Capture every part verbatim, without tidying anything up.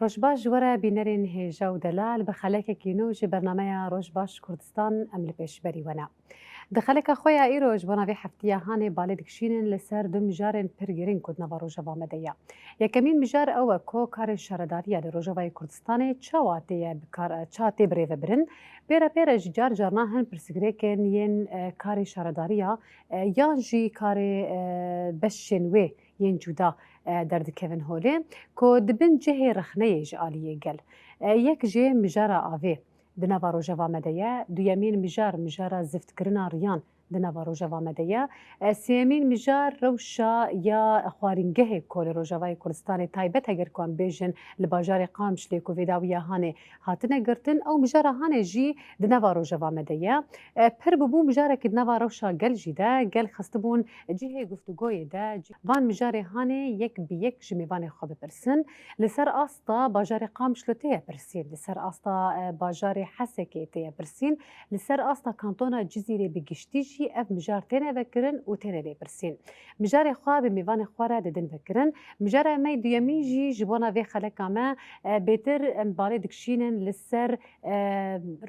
Roj baş ji we re bînerên hêja û delal, bi xelekekî nû ji bernameya Roj Baş Kurdistan em li pêşberî we ne. Di xeleka xwe ya îro ji bona vê heftiya hanê balê dikişînin li ser du mijarên pir girîng ku di nava Rojava me de ye. Yekemîn mijar ew e ku karê şaredariya li Rojavayê Kurdistanê çawa tê ye bi kar, ça tê birêvebirin, pê re pê re jî car carna hin pirsgirêkên yên, e, karê şaredariya, e, yan jî karê, e, beşên wê yên cuda, e, derdikevin holê, ku di bin cihê rexneyê ji aliyê gel. E, yek jê mijara avê di nava Rojava me de ye, duyemîn mijar, mijara ziftkirina riyan di nava Rojava me de ye, e, sêyemîn mijar rewşa ya xwarîngehê ku li Rojavayê Kurdistanê taybet heger ku em bêjin li bajarê Qamişlê ku vê dawiya hanê hatine girtin, ew mijara hanê jî di nava Rojava me de ye. E, pir bûbû mijarekî di nava rewşa gel jî de, gel xistibûn cihê guftûgoyê de, van mijarê hanê yek bi yek ji mêvanê xwe bipirsin. Li ser asta bajarê Qamişlo tê ye pirsîn, li ser asta, e, bajarê Hesekê tê ye pirsîn, li ser asta kantona Cizîrê bi giştî jî ev mijar têne vekirin û têne lêpirsîn. Mijarê xwe bi mêvanê xwe re didin vekirin. Mijara me yê duyemîn jî ji bona vê xeleka me, e, bêtir em balê dikişînin li ser, e,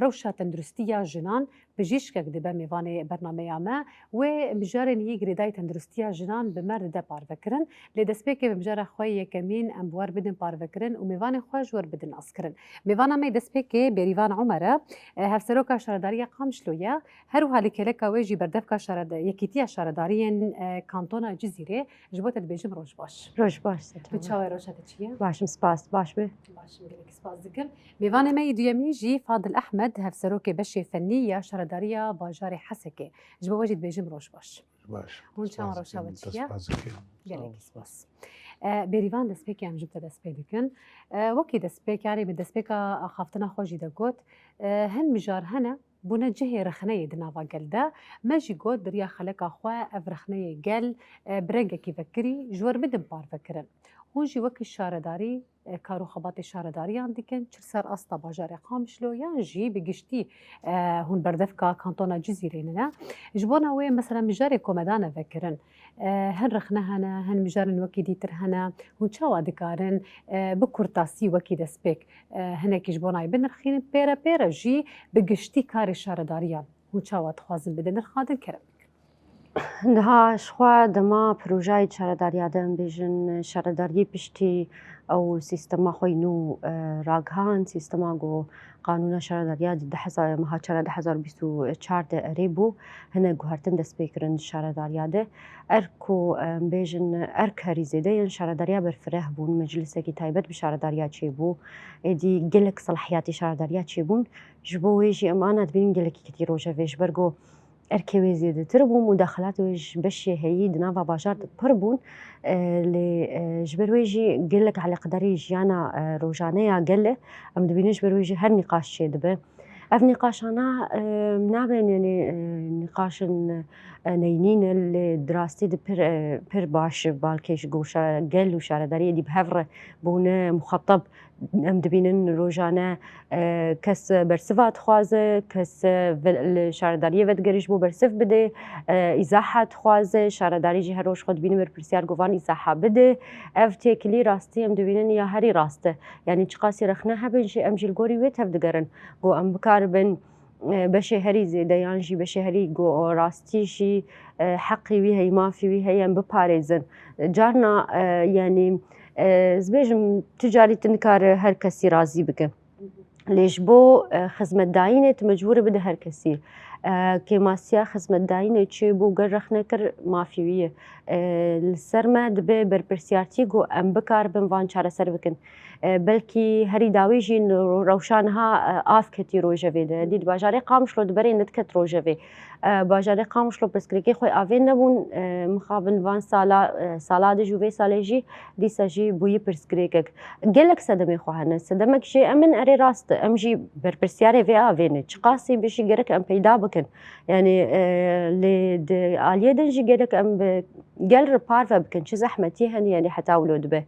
rewşa tenduristiya jinan. Pijîşkek dibe mêvanê bernameya me. Wê mijarên yê girêdayî tenduristiya jinan bi me re dide parvekirin. Lê destpêkê bi mijara xwe yê yekemîn em bi we re bidin parvekirin û mêvanê xwe ji we re bidin naskirin. Mêvana me yê destpêkê Bêrîvan Omer e, e, hevseroka şaredariya Qamişlo ye. Her wiha li kêleka wê jî berdevka şareda-, Yekîtiya Şaredariyên, e, Kantona Cizîrê. Ji bo te dibêjim roj baş. Roj baş, Tu çawa, roja te çi ye? Baş im, spas. Baş be. Baş im, gelekî spas dikim. Mêvanê me yê duyemîn jî Fadil Ehmed, hevserokê beşê fennî ya şaredariya bajarê Hesekê. Ji bo we jî dibêjim roj baş. Baş. Hûn çawa, roja we çi ye? Gelekî spas. E, Bêrîvan, destpêkê em ji te dest pê dikin. E, wekî destpêkarê bi destpêka axaftina xwe jî de got, e, hin mijar hene, bûne cihê rexneyê di nava gel de. Me jî got, bi riya xeleka xwe ev rexneyê gel, e, bi rengekî vekirî ji we re bidin parvekirin. Hûn jî wekî şaredarî, e, kar û xebatê şaredariyan dikin, çi li ser asta bajarê Qamişlo yan jî bi giştî, e, hûn berdevka kantona Cizîrê ne. Ji bona wê, mesela, mijarê ku me dane vekirin, e, hin rexne hene, hin mijarên wekî dîtir hene, hûn çawa dikarin, e, bi kurtasî wekî destpêk, e, hinekî ji bona wê binirxînin, pê re pê re jî bi giştî karê şaredariyan hûn çawa dixwazin bidin nirxandin, kerem bikin. Niha ji xwe dema projeyê şaredariya de, em bêjin, şaredariyê piştî ew sîstema xwe yî nû, e, ragihand, sîstema ku qanûna şaredariya di du hezar, meha çar du hezar û bîst û çar de erê bû, hinek guhertin dest pê kirin di şaredariya de. Erk ku, em bêjin, erk herî zêde yên şaredariya berfireh bûn, meclisekî taybet bi şaredariya çêbû, êdî gelek selahiyatê şaredariya çêbûn. Ji bo wê jî em ana dibînin gelekî ketî rojevê, ji ber ku erkê wê zêdetir bû, mudaxelatê wê ji beşê heyî di nava bajar de pir bûn. E, lê, e, ji ber wê jî gelek eleqedarî jiyana, e, rojane ya gel e. Em dibînin ji ber wê jî her nîqaş çêdibe. Ev nîqaşana, e, nabên, yanî, e, nîqaşin, e, neyînî ne, lê di rastî de pir, e, pir baş, balkêş, ku şa-, gel û şaredariyê dî bi hev re bûne muxetab. Em dibînin rojane, e, kes bersiva dixwaze, kes, e, ve-, li şaredariyê vedigerî ji bo bersiv bide, e, îzaha dixwaze, şaredarî jî her roj xwe dibînin berpirsiyar ku van îzaha bide. Ev têkilî rastî em dibînin ya herî rast e. Yanî çiqasî rexne hebin jî em jî li gorî wê tevdigerin ku em bikaribin, e, beşê herî zêde yan jî beşê herî ku rastî jî, e, heqî wî heye, mafî wî heye, em biparêzin. Carna, e, yanî, e, ez bêjim, tu carî tu nikare her kesî razî bike. Lê ji bo, e, xizmetdayînê tu mecbûr î bide her kesî. E, kêmasiya xizmetdayînê çêbû, ger rexne kir, mafî wî ye. E, li ser me dibe berpirsiyartî ku em bikaribin van çareser bikin. E, belkî herî dawî jî n-, rewşa niha, e, av ketî rojevê de. Dî di bajarê Qamişlo di berê nediket rojevê. E, bajarê Qamişlo pirsgirêkê xwe avê nebûn, e, mixabin van sala, e, sala de jî û vê salê jî dîsa jî bûyî pirsgirêkek. Gelek sedemê xwe hene. Sedemek jê em in, erê rast e. Em jî berpirsiyarê vê avê ne. Çiqasî be jî gerek em peyda bikin. Yanî, e, lê di aliyê din jî gerek em bi gel re parve bikin, çi zehmetî hene, yanî heta wilo dibe.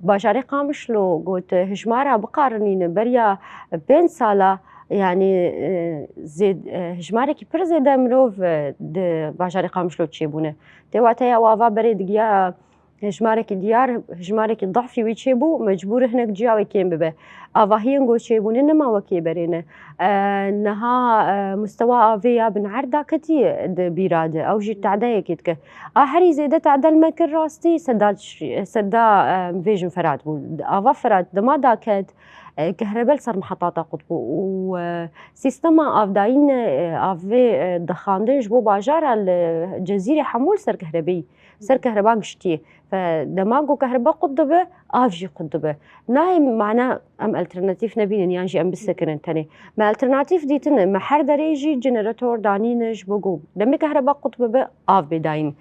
Bajarê Qamişlo got, hijmara biqarinîne beriya pênc sala, yanî, e, zêd-, e, hijmarekî pir zêde mirov, e, di bajarê Qamişlo çêbûne. Tê wateya û ava berê digiya hejmarekî diyar, hejmarekî dahfî wî çêbû, mecbûr hinek ciya wê kêm bibe. Avahiyên ku çêbûne nema wekî berê ne. E, niha, e, mustewa avê ya bin erd daketî di bîra de. Ew jî tedeyekê dike. A herî zêde tede li me kir rastî seda, seda, e, vêjin Ferat bû. Ava Ferat dema daket, e, kehrebe li ser mihetata qut bû û, e, sîstema avdayîn, e, avê, e, dixandin ji bo bajara li Cezîrê hemû li ser kehrebeyî, ser kehreba giştî. Fe dema ku kehreba qut dibe, av jî qut dibe. Nayê mana em alternatîf nebînin yan jî em bisekinin tenê. Me alternatîf dîtine, me her derê jî generator danîne ji bo ku demê kehreba qut bibe, av bê dayîn.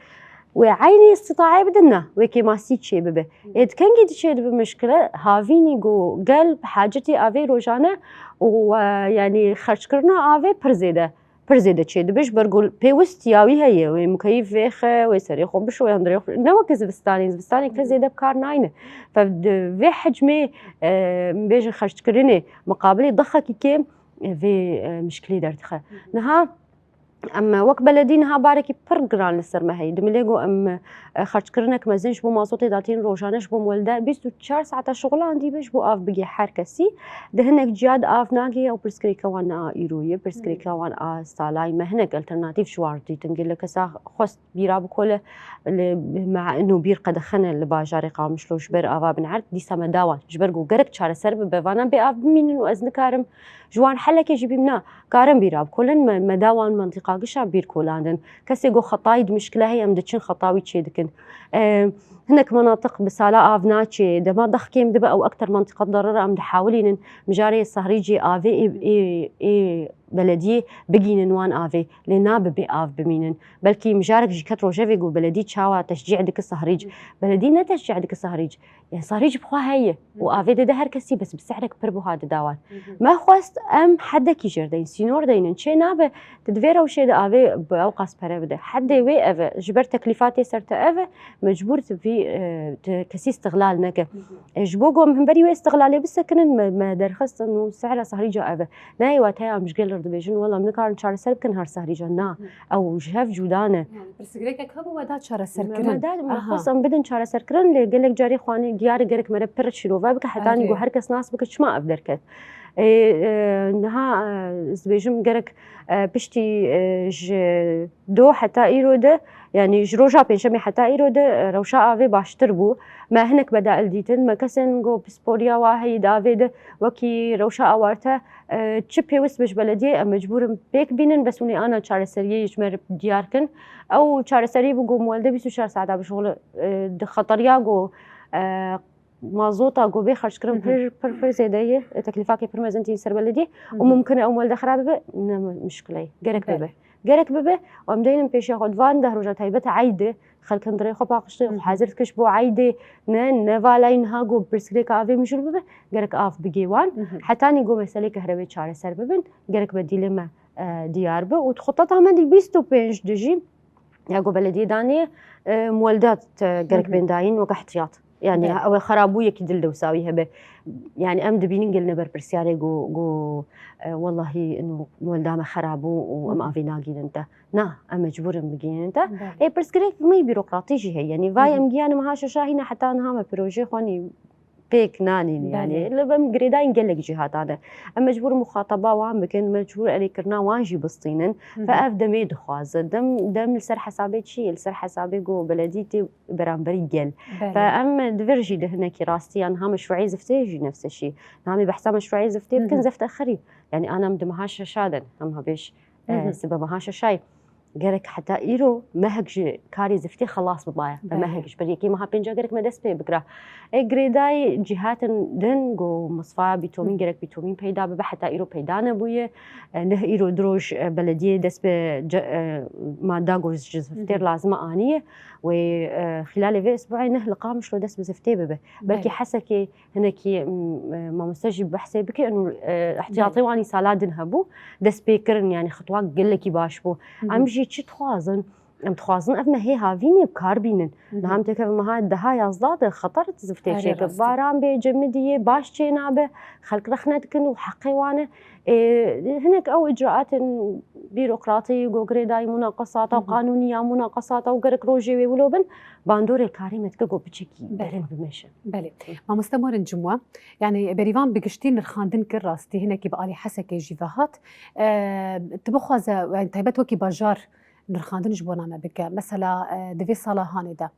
Wê eynî îstîtaê bidin ne, wê kêmasî çê bibe. Ê di kengî diçê dibe mişkile, havînî ku gel bi hacetî avê rojane û, e, yanî xerckirina avê pir zêde, pir zêde çê dibe, ji ber ku pêwist ya wî heye, wê mukeyîf vêxe, wê serê xwe bişo, yan dirê xwe, ne weke zivistanê, zivistanê kes zêde bi kar nayne. Fe di vê hecmê, e, bêjin xerckirinê miqabilê dexekî kêm, e, vê, e, mişkilê derdixe. Niha Em wek beledî niha barekî pir giran li ser me heye. Dimilê ku em, e, xerckirinek mezin ji bo mazotê datînin rojane ji bo miwelde bîst û çar saeta şixulandî be ji bo av bigê her kesî. Di hinek ciya de av nagê, ew pirsgirêka wan ne a îro ye, pirsgirêka wan a salayî me. Hinek alternatîf ji wan re dîtin. Gelek kesa xwest bîra bikole, li me nûbîr qedexene li bajarê Qamişlo ji ber ava bin erd, dîsa me da wan. Ji ber ku gerek çareser bibe, vana bê av bimînin û ez nikarim ji wan helekê jî bîm na. Karin bîra bikolin, me, me da wan mentiqa gişa bîr kolandin. Kesê ku xetayî di mişkile heye, em diçin xeta wî çê dikin. E, hinek menatiq bi sala av naçê, dema dex kêm dibe, ew ekter mentiqa derere em dihawilînin. Mijarê sahrîcê avê ê, ê, ê belediyê bigînin wan avê. Lê nabe bê av bimînin. Belkî mijarek jî ket rojevê ku beledî çawa teşcî dike sahrîc. Beledî ne teşcî dike sahrîc. Yani sarî jî bi xwe heye û avê dide her kesî, bes bi sehrek pir buha dida wan. Me xwest em hedekî jêr deyin, sînor deynin. Çê nabe, tu di vê rewşê de avê bi ew qas pere bide. Hedê wê ev e, ji ber teklîfa tê ser te ev e, mecbûr tu vî, e, tu kesî istiglal neke. E, ji bo ku em hemberî wê istiglalê bisekinin, me, me derxistin û sehra sahrîca ev e. Nayê wateya em ji gel re dibêjin, wela em nikarin çareser bikin her sahrîca. Na, ew ji hev cuda ne. Yani pirsgirêkek hebû we da çareserkirin. Me, me da, me xwest em bidin çareserkirin, lê gelek carê xwanî diyar e gerek mere pir şîrove bike, hetanî ku her kes nas bike çima ev derket. Ê, e, niha, e, ez dibêjim gerek, e, piştî, e, ji do heta îro de, yanî ji roja pêncşemê heta îro de, e, rewşa avê baştir bû. Me hinek bedail dîtin, me kesên ku pisporiya wa heyî di avê de wekî rewşa awarte, e, çi pêwist be ji belediyê, em mecbûr in pêk bînin, bes hûn ê ana çareseriyê ji me re diyar kin. Ew çareserî bû ku miwelde bîst û çar saeta bişuxule, e, di xeteriya ku, e, mazota ku bê xerckirin pir, pir, pir zêde ye, e, teklîfakê pir mezin tîn ser belediyê û mumkin e ew miwelde xera bibe, ne mi-, mişkile ye. Gerek bibe. Gerek bibe, û em deynin pêşiya xwe di van deh roja taybet e eydê, xelkin dirê xwe paqij dikin, xwe hazir dikin ji bo eydê, ne, ne valayî niha ku pirsgirêka avê mijûl bibe, gerek av bigê wan. Hetanî ku meselê kehrebê çareser bibin, gerek bedîlê me, e, diyar be. Û di xuteta me dî bîst û pênc de jî, ya ku belediyê danê, e, muweldat, e, gerek bên dayîn weke ihtiyat. Yani ew xerabûyekî dil dewsa wî hebe. Yani em dibînin gelne berpirsiyarê ku, ku, e, wellahî ino muwelda me xerabû û em avê nagînin te. Na, em mecbûr in bigihînin te. Belê. Ê, pirsgirêk me bîrokratî jî heye. Yanî vay em giyanim ha şeşa hîna heta niha me projeyê xwe nî pêk nanîn. Belê. Yanî li em girêdayîn gelek cîhatan e. Em mecbûr muxataba wan bikin, mecbûr erêkirina wan jî bistînin. Ve ev demê dixwaze. Dem, dem li ser hesabê çi ye? Li ser hesabê ku beledî tê beramberî gel. Belê. Ve em di vir jî di hinekî rastiyan ha meşruî ziftê jî nefse şî. Namê behsa meşruî ziftê bikin zeft exirî. Yanî ana em di meha şeşa de ne. Em ha bêj. E, sibe meha şeşayê. Gerek heta îro mehek ji karê ziftê xelas bibaye. Be mehek ji ber yekê meha pênca gerek me dest pê bikira. E, girêdayî cîhatin din ku misfa bîtomîn gerek bîtomîn peyda bibe, heta îro peyda nebûye. E, neh îro di roj, e, belediyê dest bi ce-, e, mada ku ji ziftê lazim e aniye. Wê, e, xîlalê vê isbuê neh li Qamişlo dest bi ziftê bibe. Belkî Hesekê Hinekî, m, e, mamoste jî behsê bike, û, e, ihtiyatê wan îsala din hebû, dest pê kirin, yani xitwa gelekî baş bû. Em jî çi dixwazin? Em dixwazin ev mehê havînê bi kar bînin. Niha em têkevin meha deha yazda de xeter ziftê çêke. Baran bê, cemidiyê baş çênabe, xelk rexne dikin û heqê wan e. Ê, hinek ew icraatên bîrokratî, go girêdayî munaqesata û qanûnî ya munaqesata û gerek rojê wê wilo bin, bandorê karê me dike go biçekî derin bimeşe. Belê. Mamoste Morin Cimwa, yani Berîvan bi giştî nirxandin kir rastî, hinekî bi alî Hesekê jî ve hat. E, tu bixwaze, yani taybet wekî bajar nirxandin ji bona me bike. Mesela, e, di vê sala hanê de,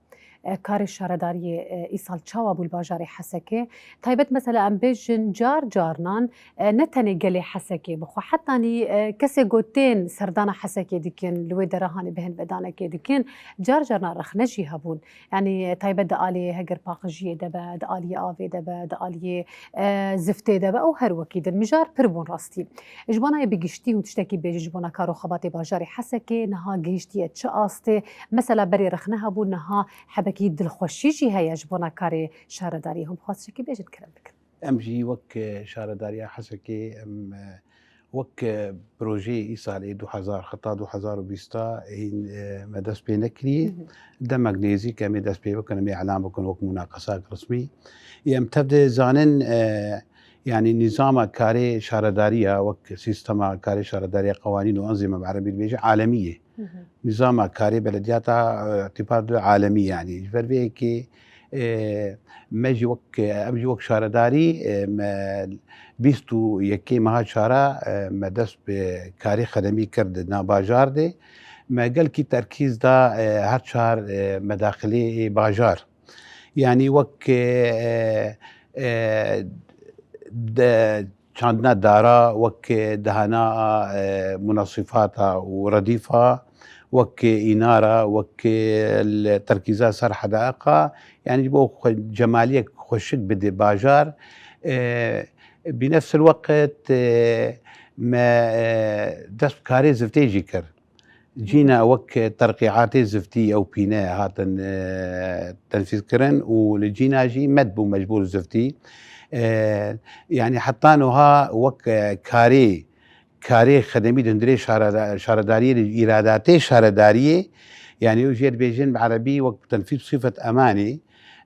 e, karê şaredariyê, e, îsal çawa bû li bajarê Hesekê? Taybet mesela em bêjin car carnan, e, ne tenê gelê Hesekê bixwe, hetanî, e, kesê ku tên serdana Hesekê dikin, li wê dera hanê bi hin vedanekê dikin, car carnan rexne jî hebûn. Yanî, e, taybet di aliyê heger paqijiyê de be, di aliyê avê de be, di aliyê, e, ziftê de be û her wekî din. Mijar pir bûn rastî. Ji bona yê bi giştî hûn tiştekî bêjin ji bona kar û xebatê bajarê Hesekê niha gihiştiye çi astê? Mesela berê rexne hebû, niha hebekî dilxweşî jî heye ji bona karê şaredariyê. Hûn bixwaz tiştekî bêjin, kerem bikin. Em jî wek, e, şaredariya Hesekê, em, e, wek, e, projeyê îsalê du hezar, xeta du hezar û bîst hîn, e, me dest pê nekiriye. Demek nêzîk em ê dest pê bikin, em ê elan bikin wek munaqesak resmî. Ê em tev de zanin, e, yanî nîzama karê şaredariya, wek sîstema karê şaredariya, qewanîn û enzîma bi erebî dibêje, alemî ye. Nîzama karê belediyata, e, îtîbar de alemî yanî. Ji ber vê yekê, e, me jî wek, em jî wek şaredarî, e, me bîst û yekê meha çara, e, me dest bi karê xedemî kir di nav bajar de. Me gelkî terkîz da, e, her çar, e, medaxilê bajar. Yanî wek, e, e, de çandina dara, wek dahana, e, munasifata û redîfa, wek înara, wek li terkîza ser hedaiqa, yanî ji bo xwe cemaliyek xweşik bide bajar. E, bi nefsil weqt, e, me, e, dest bi karê ziftê jî kir. Cîna wek terqîatê ziftî ew pîne hatin, e, tenfîzkirin û li cîna jî med bû mecbûr ziftî. E, yanî heta niha wek, e, karê, karê xedemî di hundirê şareda-, şaredariyê, di îradatê şaredariyê, yanî ew jê dibêjin bi erebî wek tenfîz sifet emanî,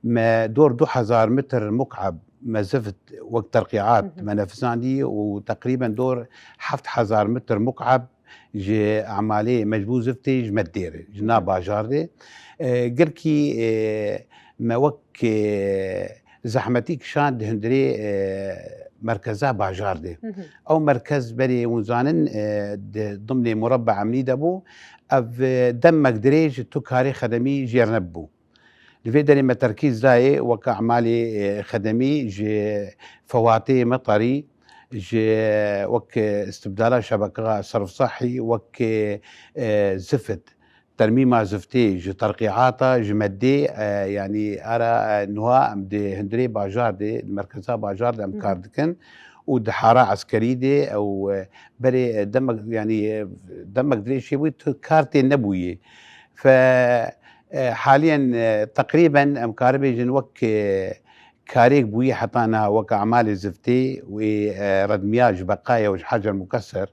me dor du hezar metr mukab me zift wek terqîat me nefizandî û teqrîben dor heft hezar metr mukab ji emalê mecbûr ziftê ji me dêr, ji nav bajar de. E, gelkî, e, me wek, e, zehmetî kişand di hundirê, e, merkeza bajar de. Ew merkez berê hûn zanin, e, di dimnê murabba emnî de bû. Ev, e, demek dirêj tu karê xedemî jêr nebû. Li vê derê me terkîz dayê weke emalê, e, xedemî ji fewatê meterî, ji wek istibdala şebeka serf sehî, wek, e, zift, termîma ziftê, ji terqîata, ji meddê, e, yanî ara, e, nuha em di hundirê bajar de, di merkeza bajar de em kar dikin û di hara eskerî de ew, e, berê, e, demek, yanî, e, demek dirêj çêbûyî tu kar tê nebûyê. Fe, e, haliyen, e, teqrîben em karibêjin wek, e, karêk bûyî heta niha wek emalê ziftê wê, e, redmiya ji beqaya û ji hecer mukeser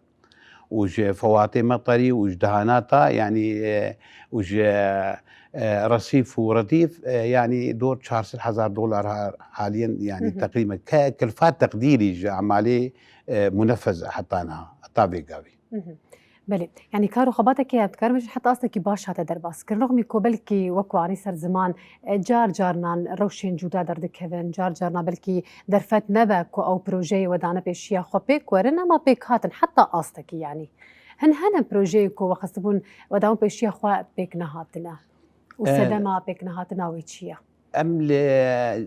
û ji fewatê meterî û ji dehanata, yanî, e, û ji, e, resîf û redîf, e, yanî dor çar sed hezar dolar ha-, haliyen, yanî teqrîben ke-, kilfa teqdîrî ji emalê, e, munefez heta niha, heta vê gavê. Belê. Yanî kar û xebatekê em dikarin bêjin heta astekî baş hate derbas kirin. Rexmî ku belkî wek ku anî ser ziman, e, car carnan rewşên cuda derdikevin, car carnan belkî derfet nebe ku ew projeyê we dane pêşiya xwe pêk werin, ema pêk hatin heta astekî yanî. Hin hene projeyê ku we xistibûn we dane pêşiya xwe pêk nehatine û sedema pêk nehatina wê çi ye? Em li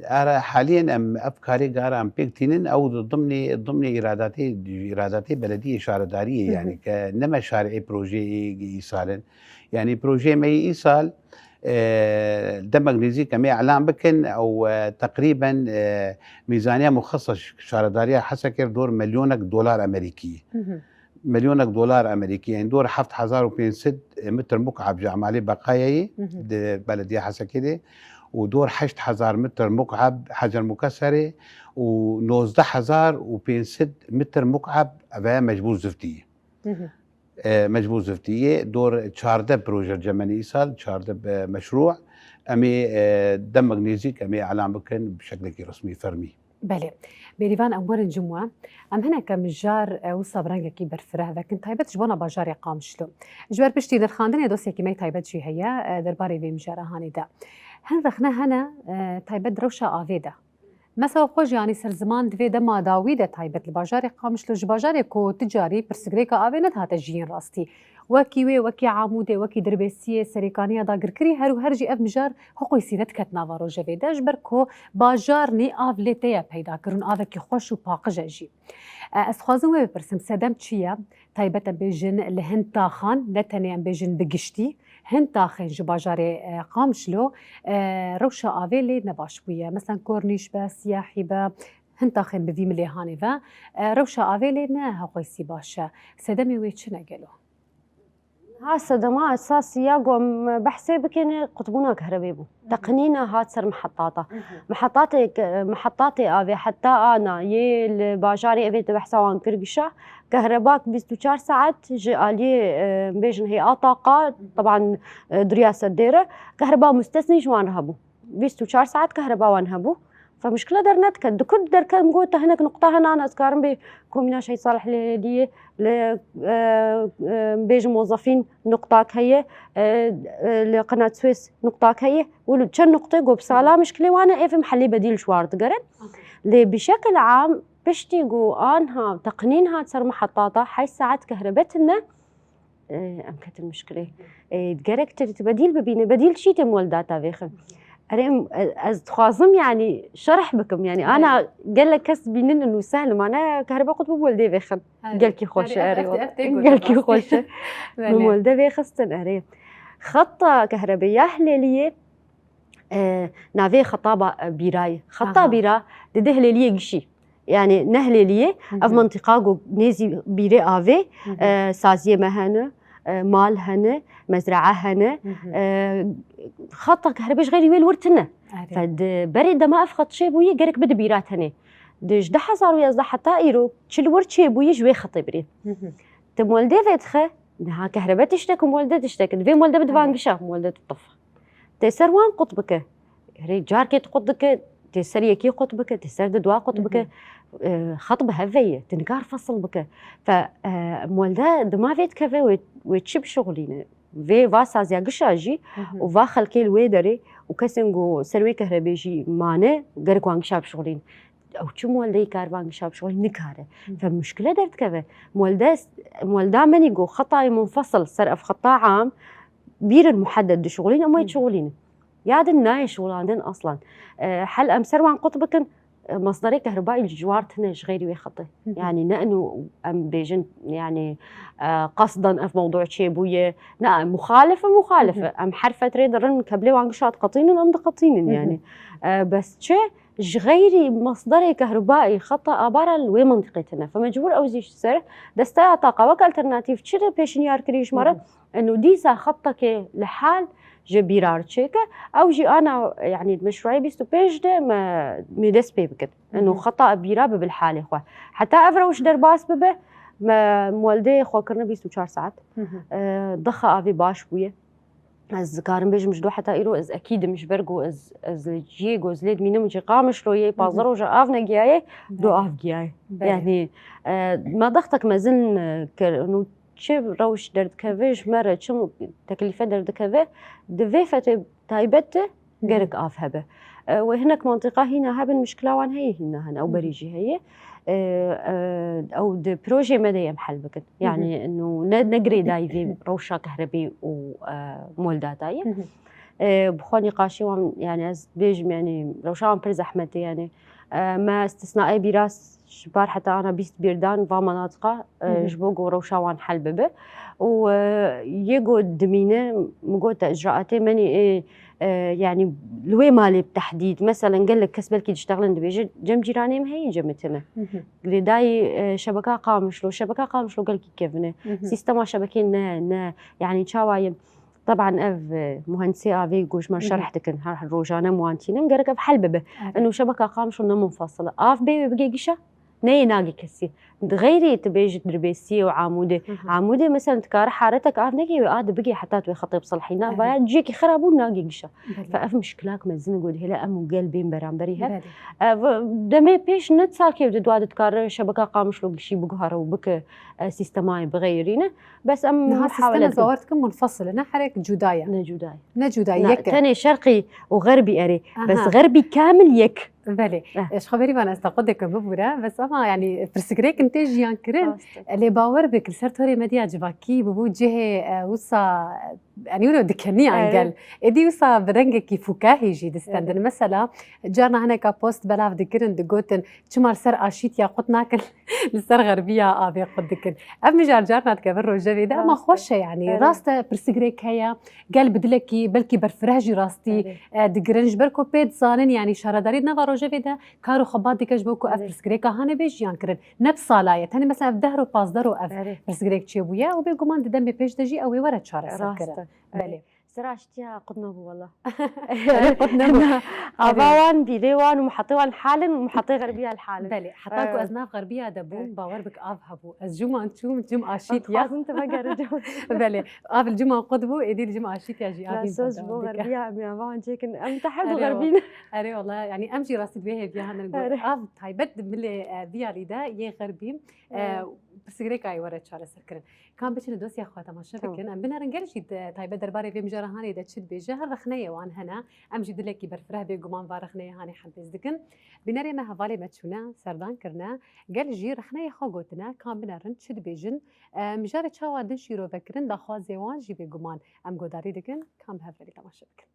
ara haliyen em ev karê gara em pêk tînin, ew di dimnê, dimnê îradatê, îradatê belediyê şaredariyê, yanî ke ne me şarê projeyê îsal in. Yanî projeyê me yê îsal, e, demek nêzîk em ê elan bikin, ew, e, teqrîben, e, mîzaniya muxeses şaredariya Hesekê dor milyonek dolar Amerîkî. Milyonek dolar Amerîkî, yanî dor heft hezar û pênc sed metr mukab ji emalê beqayeyê di belediya Hesekê de û dor heşt hezar metr mukab hecer mukeserê û nozdeh hezar û pênc sed metr mukab eve mecbûr ziftî. E, mecbûr ziftî yê dor çardeh proje cemeni îsal, çardeh, e, meşrû. Em ê, e, demek nêzîk em ê elan bikin bi şeklekî resmî fermî. Belê. Bêrîvan em werin cim we. Em hineke mijar, e, wisa bi rengekî berfireh vekin, taybet ji bona bajarê Qamişlo. Ji ber piştî nirxandinê dosyekî me taybet jî heye, e, derbarê vê mijara hanê de. Hin rexne hene, e, taybet rewşa avê de. Mesela xwe jî anî ser ziman divê dema dawî de taybet li bajarê Qamişlo, ji bajarê ku ti carî pirsigrêka avê nedihate jiyîn rastî. Wekî wê, wekî Amûdê, wekî Dirbêsiyê, Serêkaniya dagirkirî her û her jî ev mijar hiqûysî nediket nava rojevê de, ji ber ku bajar nî av lê tê ye peyda kirin, avekî xweş û paqij e jî. E, ez dixwazim wê bipirsim, sedem çi ye? Taybet em bêjin li hin taxan, ne tenê em bêjin bi giştî, hin taxên ji bajarê, e, Qamişlo, e, rewşa avê lê ne baş bûye. Mesela Kornîş be, Siyahî be, hin taxên bi vî milê hanê ve, e, rewşa avê lê ne heqoysî baş e. Sedemê wê çi ne gelo? Ha, sedema esasî ya ku em behsê bikin, qutbûna kehrebê bû. Teqnîna hat ser mihetata. Mihetatê ke-, mihetatê avê heta ana yê li bajarê evê te behsa wan kir gişa. Kehreba bîst û çar saet ji aliyê, e, bêjin heyata qa, teban, e, duriya ser dêre. Kehreba mustesnî ji wan re hebû. Bîst û çar saet kehreba wan hebû. Fe muşkile dernedike. Di ku derket, min got, te hinek nuqta hene, ana ez karim bê komîna Şehîd Salih Lêliyê li, e, e, bêjim mozefîn nuqtak heye, e, e, li Qenat Suez nuqtak heye. Wilo çend nuqte got bi sala muşkilê wan e, êvê mihellê bedîl ji war digerin. Lê bi şekil am piştî ku anha teqnîn hat ser mihetata, heyş saet kehrebe tune, e, em ketin muşkilê. E, gerek tu, tu bedîl bibîne. Bedîl çi tê muwelda ta vêxin? Erê, em, e, ez dixwazim, yanî, şerh bikim. Yanî, ana gelek kes bînin û sehl mane, kehreba qut bi muweldê vêxin. Gelkî xweş e, erê, gelkî xweş e. Bi muwelde vêxistin, erê. Xeta kehrebê ya Hilêliyê, e, navê xeta ba-, e, bîra ye. Xeta bîra dide Hilêliyê gişî. Yanî ne Hilêliyê, ev mintîqa ku nêzî bîrê avê, e, saziyê me hene, e, mal hene, mezraa hene, e, xeta kehrebê ji xeyrî wê li wir tune. Fe di berê dema ev xet çêbûyî, gerek bide bîra tenê. Di ji du hezar û yazdeh heta îro çi li wir çêbûyî ji wê xetê birî. Ti mueldê vê dixe, niha kehrebe tiştek û muelde tiştek. Divê muelde bide van gişa, muelde tu tif. Tê ser wan qut bike. Herê carkê tu qut dike, tê ser yekî qut bike, tê ser di dua qut bike. E, xet bi hev ve ye. Tu nikar fesil bike. Fe, e, muelde dima vê dikeve, wê, wê çi bişuxulîne? Vê va saziya gişa jî û va xelkê li wê derê û kesên ku ser wê kehrebê jî mane, gerek wan gişa bişuxulîn. Ew çi mueldeyî kar van gişa bişuxulîn? Nikare. Fe muşkile derdikeve. Muelde, muelda menî ku xetayê munfesil ser ev xeta am, bîrin muhedded dişuxulîn, em wê şuxulînin. Ya din nayê şuxulandin aslan. E, hel em ser wan qut bikin, e, mesderê kehribayî ji war tune ji xeyrî wê xetê. Yanî ne inu em bêjin, yanî, e, qasdan ev mewdu çêbûye. Ne, muxalif e, muxalif e. Em her fetrê dirin keblê wan gişa diqetînin, em diqetînin yanî. E, bes çi? Ji xeyrî mesderê kehribayî xeta abara li wê mintîqê tune. Fe mecbûr ew zî ji ser desteya taqa wek alternatîf çi de pêşinyar kirî ji me re? Eno dîsa xeteke li hal ji bîra re çêke. Ew jî ana, yanî di meşrûeyê bîst û pênc de me, me dest pê bikin. Eno xeta bîra bibe li halê xwe. Heta ev rewş derbas bibe, me mueldê xwe kirine bîst û çar saet. E, dixa avê baş bûye. Ez dikarim bêjim ji do heta îro ez ekîd im, ji ber ku ez, ez li cihê ku ez lê dimînim, cihê Qamişloyê, pazdeh roja av negiyaye, do av giyaye. Belê. Yanî, e, me dextek mezin, e, kir, û çi rewş derdikeve ji me re, çi teklîfe derdikeve, di vê fetrê taybet de gerek av hebe. E, wê hinek mantîqa hîna hebin, mişkila wan heye hîna hene, ew berî jî heye. E, e, ew di projeyê me de em hel bikin. Yanî, ino ne, ne girêdayî vê rewşa kehrebî û, e, moldatayê. E, bi xwe nîqaşê wan, yanî ez dibêjim, yanî rewşa wan pir zehmet e, yanî. E, me istisnaê bîra ji bar heta ana bîst bîrdan va menatiqa, e, ji bo ku rewşa wan hel bibe. Û, e, yê ku dimîne, min got te, icraatê menî, e, e, yanî li wê malê bi tehdîd, meselen gelek kes belkî diştexilin, dibêje cem cîranê min heye, cemê tune. Girêdayî, e, şebeka Qamişlo, şebeka Qamişlo gelkî kevin e. Sîstema şebekê ne, ne, yanî çawa ye? Teban ev, e, muhendisê avê ku ji me şerh dikin, her rojane em wan tînin, gerek ev hel bibe. Eno şebeka Qamişlo ne munfasil e. Av bê wê bigê gişa, Neyê nagê kesî. Xeyrî tu bêjî Dirbêsiyê û Amûdê. Hı hı. Amûdê mesela dikare haretek av neke wê, a dibigê heta tu wê xetê bisilhî. Na, evet, vaya ciyekî xera bû nagê gişa. Belê. Fe ev mişkilak mezin got hele em û gel bên beramberî hev. Belê. Ev demê pêş ne salkê di dua dikare şebeka Qamişlo gişî biguhare û bike, e, sîstemayê bixeyrîne. Bes em niha muhawele sistema dikin. Bawer dikim munfasil e, ne herek cuda ye. Ne cuda ye. Ne cuda ye, ne, yek e. Tenê şerqî û xerbî erê. Bes aha, xerbî kamil yek. Belê. Eh. Ji xwe berî van ez te qudeke bibûre, bes ama, yanî, pirsgirêkin tê jiyan kirin. Rast e. Lê bawer bik, li ser torê medya civakî bûbû cihê, e, wisa, yanî, wilo dikeniyan, erê, gel. Êdî wisa bi rengekî fûkahî jî distendin. Erê. Mesela, carna hineka post belav dikirin, digotin, çima li ser aşîtiya qut nakin, li ser xerbiya avê qut dikin. Ev mijar carna dikeve rojevê de, ama, rast e, xweş e, yanî, erê, rast e, pirsgirêk heye. Gel bi dilekî belkî berfireh jî rastî, erê, e, digirin. Ji ber ku pê dizanin, yanî şaredarî di nava rojevê de kar û xebat dike ji bo ku ev, erê, pirsgirêka hane bê jiyan kirin. Ne bi sala ye. Tenê mesela ev deh ro, pazdeh ro ev, erê, pirsgirêk çêbûye û bêguman di demê pêş de jî ew ê were çareserkirin. Rast e. Belê. Ser aştiya qut nabû wela. Erê, qut nebû. Na, ava, erê, wan, dîlê wan û mihetê wan hal in, mihetê xerbiya li hal in. Belê, heta ku, erê, ez nav xerbiya de bûm, erê, bawer bik av hebû. Ez cuman çûm, cim aşît ya. Dixwazim tu vegerî cim. Belê, av li cima qut bû, êdî li cim aşît ya jî avî. Soz ji bo xerbiya em ê ava wan çêkin. Em tehed û, erê, xerbî ne. Erê wala, yanî em jî rastî divê hêviya hene got. Erê. Av taybet di milê, e, viyalî de yê xerbî, e, erê, pirsgirêka yê were çareserkirin. Kan biçin dosya xwe temaşe, tamam, bikin. Em binerin gel jî de taybet derbarê vê mijara hanê de çi dibêje, her rexneyê wan hene. Em jî dilekî berfireh bê guman va rexneyê hanê hembêz dikin. Bînerê me hevalê me çûne, serdan kirine. Gel jî rexneyê xwe gotine, kan binerin çi dibêjin. E, mijarê çawa din şîrove kirin, daxwazê wan jî bê guman. Em godarî dikin, kan bi hev re temaşe bikin.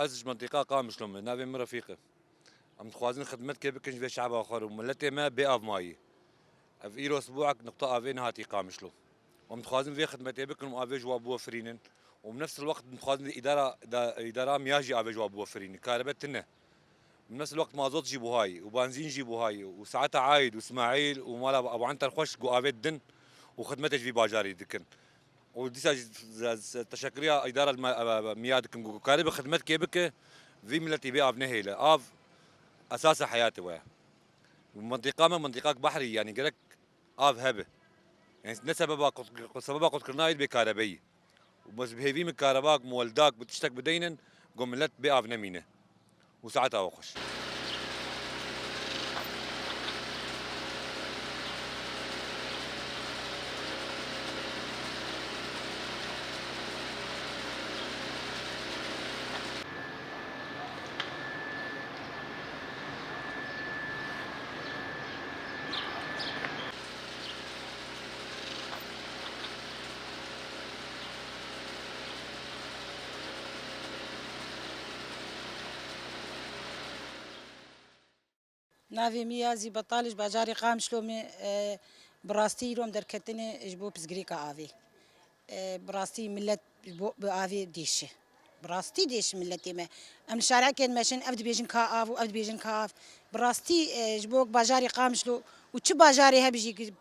Ez ji mintîqa Qamişlo me, navê min Refîq e. Em dixwazin xidmetkê bikin ji vê şehba xwe û miletê me bê av mayî. Ev îro sibuek nuqta avê nehatî Qamişlo. Em dixwazin vê xidmetê bikin û avê ji wa biwefirînin. Û bi nefs el-wext em dixwazin îdara, da, îdara miya jî avê ji wa biwefirînin. Karebe tune. Bi nefs el-wext mazot jî buhayî û banzîn jî buhayî û saeta Aîd û Smaîl û mala Abu Anter xweş ku avê didin û xidmetê ji vî bajarî dikin. Û dîsa jî z-, z-, teşekuriya îdara me-, e, e, miya dikim ku karibe xidmetkê bike, vî miletî bê av nehêle. Av esasa heyatê we ye. Mintîqa me mintîqak behrî, yanî gerek av hebe. Yanî ne sebeba qut-, sebeba qutkirina yê bê karebeyî. Û bes bi hêvî min karebak, muweldak, bi tiştek bideynin, ku milet bê av nemîne. Û saeta we xweş. Navê min Yazî Betal, ji bajarê Qamişlo me, e, bi rastî îro em derketine ji bo pirsgirêka avê. E, bi rastî milet ji bo, bi avê dêşe. Bi rastî dêşe miletê me. Em li şarekên meşin, ev dibêjin ka av û ev dibêjin ka av. Bi rastî, e, ji bo bajarê Qamişlo û çi bajarê hebe jî,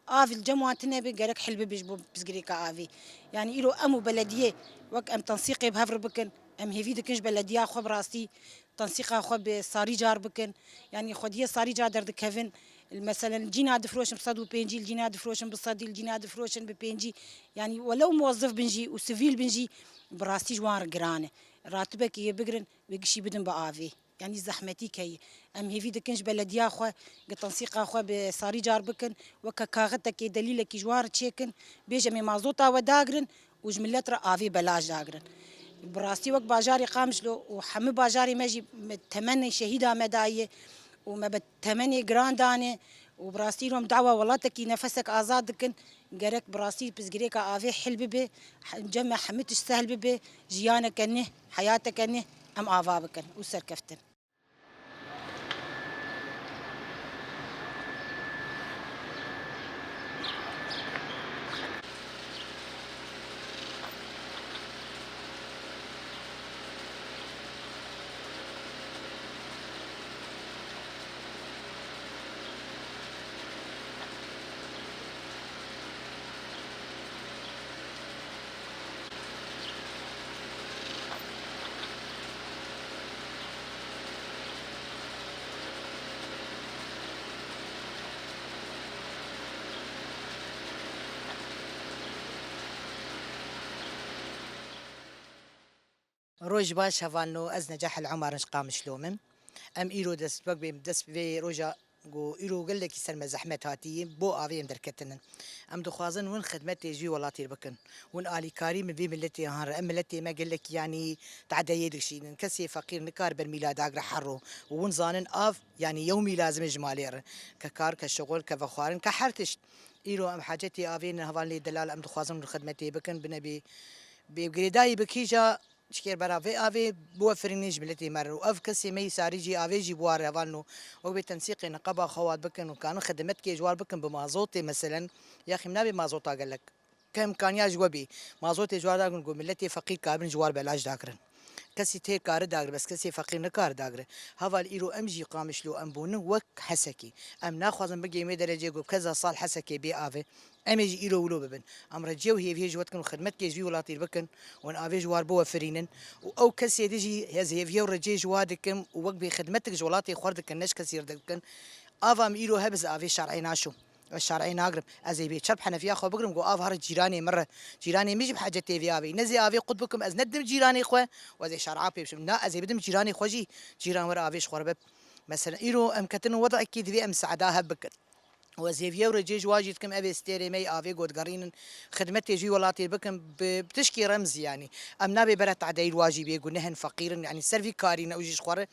av li cem wan tune be, gerek hil bibe ji bo pirsgirêka avê. Yanî îro em û belediyê wek em tensîqê bi hev re bikin. Em hêvî dikin ji belediya xwe bi rastî tensîqa xwe bi sarî car bikin. Yanî xwediyê sarî car derdikevin. Meselen li cîna difiroşin bi sed û pêncî, li cîna difiroşin bi sedî, li cîna difiroşin bi pêncî. Yanî welew muwezif bin jî û sivîl bin jî bi rastî ji wan re giran e. Ratibekê yê bigirin, wê gişî bidin bi avê. Yanî zehmetî keyî. Em hêvî dikin ji belediya xwe, gi tensîqa xwe bi sarî car bikin, weke kaxetekê, delîlekî ji wan re çêkin, bêje em ê mazota we dagirin û ji milet re avê belaş dagirin. Bi rastî wek bajarê Qamişlo û hemû bajarê me jî me temenê şehîda me daye û me bi temenê giran dane û bi rastî îro em dawa welatekî nefesek azad dikin. Gerek bi rastî pirsgirêka avê hil bibe, he-, cem me hemû tişt sehl bibe, jiyaneke neh, heyateke neh em ava bikin û serkeftin. Roj baş hevalno, ez Necah El Omar ji Qamişlo me. Em îro dest wek bê dest vê roja ku îro gelekî ser me zehmet hatî bo avê em derketinin. Em dixwazin win xidmetê ji wî welatê bikin. Win alîkarî min vê miletê han re. Em miletê me gelekî yanî tadeyê dikişînin. Kesê feqîr nikar bermîla dagre herro. Û win zanin av yanî yewmî lazim e ji malê re. Ke kar, ke şixul, ke vexwarin, ke her tişt. Îro em hacetê avê ne hevalnê delal em dixwazin win xidmetê bikin. Bine bê, bê girêdayî bi kîja Ji kêr bera vê avê biwefirînin ji miletê me re û ev kesê me yî sarî jî avê jî bi wa re hevalno wek bê tensîqê niqeba xwe wat bikin û kanin xidmetkê ji war bikin bi mazotê meselen, ya xîm nabê mazota gelek. Ke imkaniya ji we bê, mazotê ji war dakin ku miletê feqîr kabin ji war belaş dakirin. Kesî têr kari dagire, bes kesê feqîr nikari dagire. Heval îro em jî Qamişlo em bûnin wek Hesekê. Em naxwazin bigihên wê derecê ku keza sal Hesekê bê avê. Em ê jî îro wilo bibin. Em recê û hêviyê ji we dikin û xidmetkê ji wî welatî bikin û em avê ji war biwefirînin. Û ew kesê di jî ez hêviye û recê ji wa dikim û wek bê xidmetik ji welatê xwe re dikin, ne ji kesî re dikin. Ava min îro hebe ez avê şer'ê naşom. Ez şer'ê nagirim. Ez ê bê çerp henefiya xwe bigirim, ku av here cîranê min re. Cîranê min jî bi hecetê vê avê. Ne zê avê qut bikim, ez nedim cîranê xwe û ez ê şer'a pê bişim. Na, ez ê bidim cîranê xwe jî, cîran were avê ji xwe re bib. Mesela îro em ketine wedekî divê em saeda hev bikin. Û ez hêviye û recê ji wa jî dikim, ev ê stêrê me yê avê ku digerînin, xidmetê ji wî welatê bikin, bi, bi tişkî remzî, yanî. Em nabê bere tadeyî wa jî bê ku ne hin feqîr in, yanî ser vî karî ne û jî ji xwe re.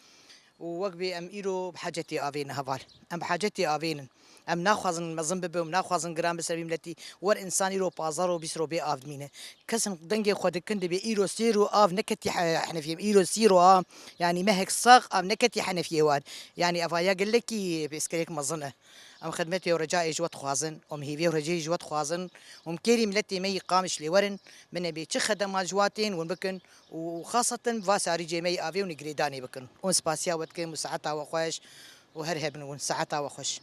Û wek bê em îro bi hacetê avê ne heval. Em bi hacetê avê nin. Em naxwazin mezin bibe, em naxwazin giran bi ser vî miletî. Wer însan îro pazdeh ro bîst ro bê av dimîne. Kesin dengê xwe dikin dibê îro sê ro av neketî he-, henefiyê. Îro sî ro ha, yanî mehek sax av neketî henefiyê wan. Yanî eva ya gelekî pêskerek mezin e. Em xidmetê û recayê ji we dixwazin, em hêviyê û receyê ji we dixwazin, em kêrî miletê me yî Qamişlê werin, min e bê çi xedema ji wa tên, win bikin û xaseten va sarîcê me yî avê win girêdanê bikin. Û spasiya we dikim û saeta we xweş û her hebin win, saeta we xweş.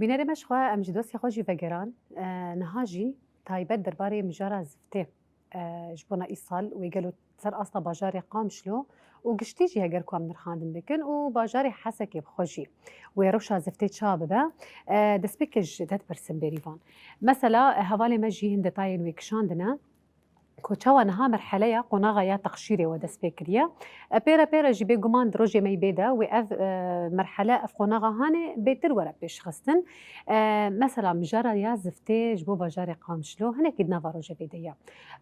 Bînerê me ji xwe em ji dostê xwe jî vegeran. E, niha jî taybet derbarê mijara ziftê, e, ji bona îsal wê gelo ser asta bajarê Qamişlo û giştî jî heger ku em nirxandin bikin û bajarê Hesekê bi xwe jî wê rewşa ziftê ça bibe, e, destpêkê ji te dipirsim Bêrîvan. Mesela, e, hevalê me jî hin detayên wê kişandine. Ku çawa niha merheleya qonaxa ya texşîrê we dest pê kiriye. E, pêre pêre jî bêguman di rojê me yî bê de wê ev, e, merhele, ev qonaxa hanê bêtir were pêşxistin. E, mesela mijara ya ziftê ji bo bajarê Qamişlo hinekî di nava rojevê de ye.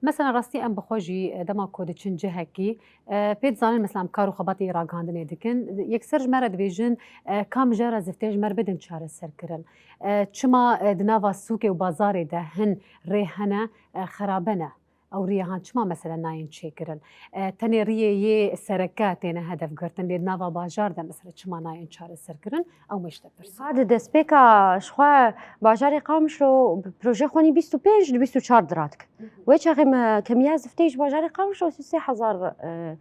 Mesela rastî em bi xwe jî, e, dema ku diçin cihekî, e, pê dizanin mesela em kar û xebatê ragihandinê dikin. Yekser ji me re dibêjin, e, ka mijara ziftê ji me re bidin çareserkirin. E, çima, e, di nava sûkê û bazarê de hin rê hene, e, xerabe ne? Ew riyê han çima mesela nayên çêkirin? E, tenê riyê yê sereke têne hedef girtin, lê di nava bajar de mesela çima nayên çareserkirin? Ew me ji te pirsin. Ha, di destpêka ji xwe bajarê Qamişlo proje xwenî bîst û pênc li bîst û çar dirat. Wê çaxê me kemiya ziftê ji bajarê Qamişlo sî û sê hezar, e,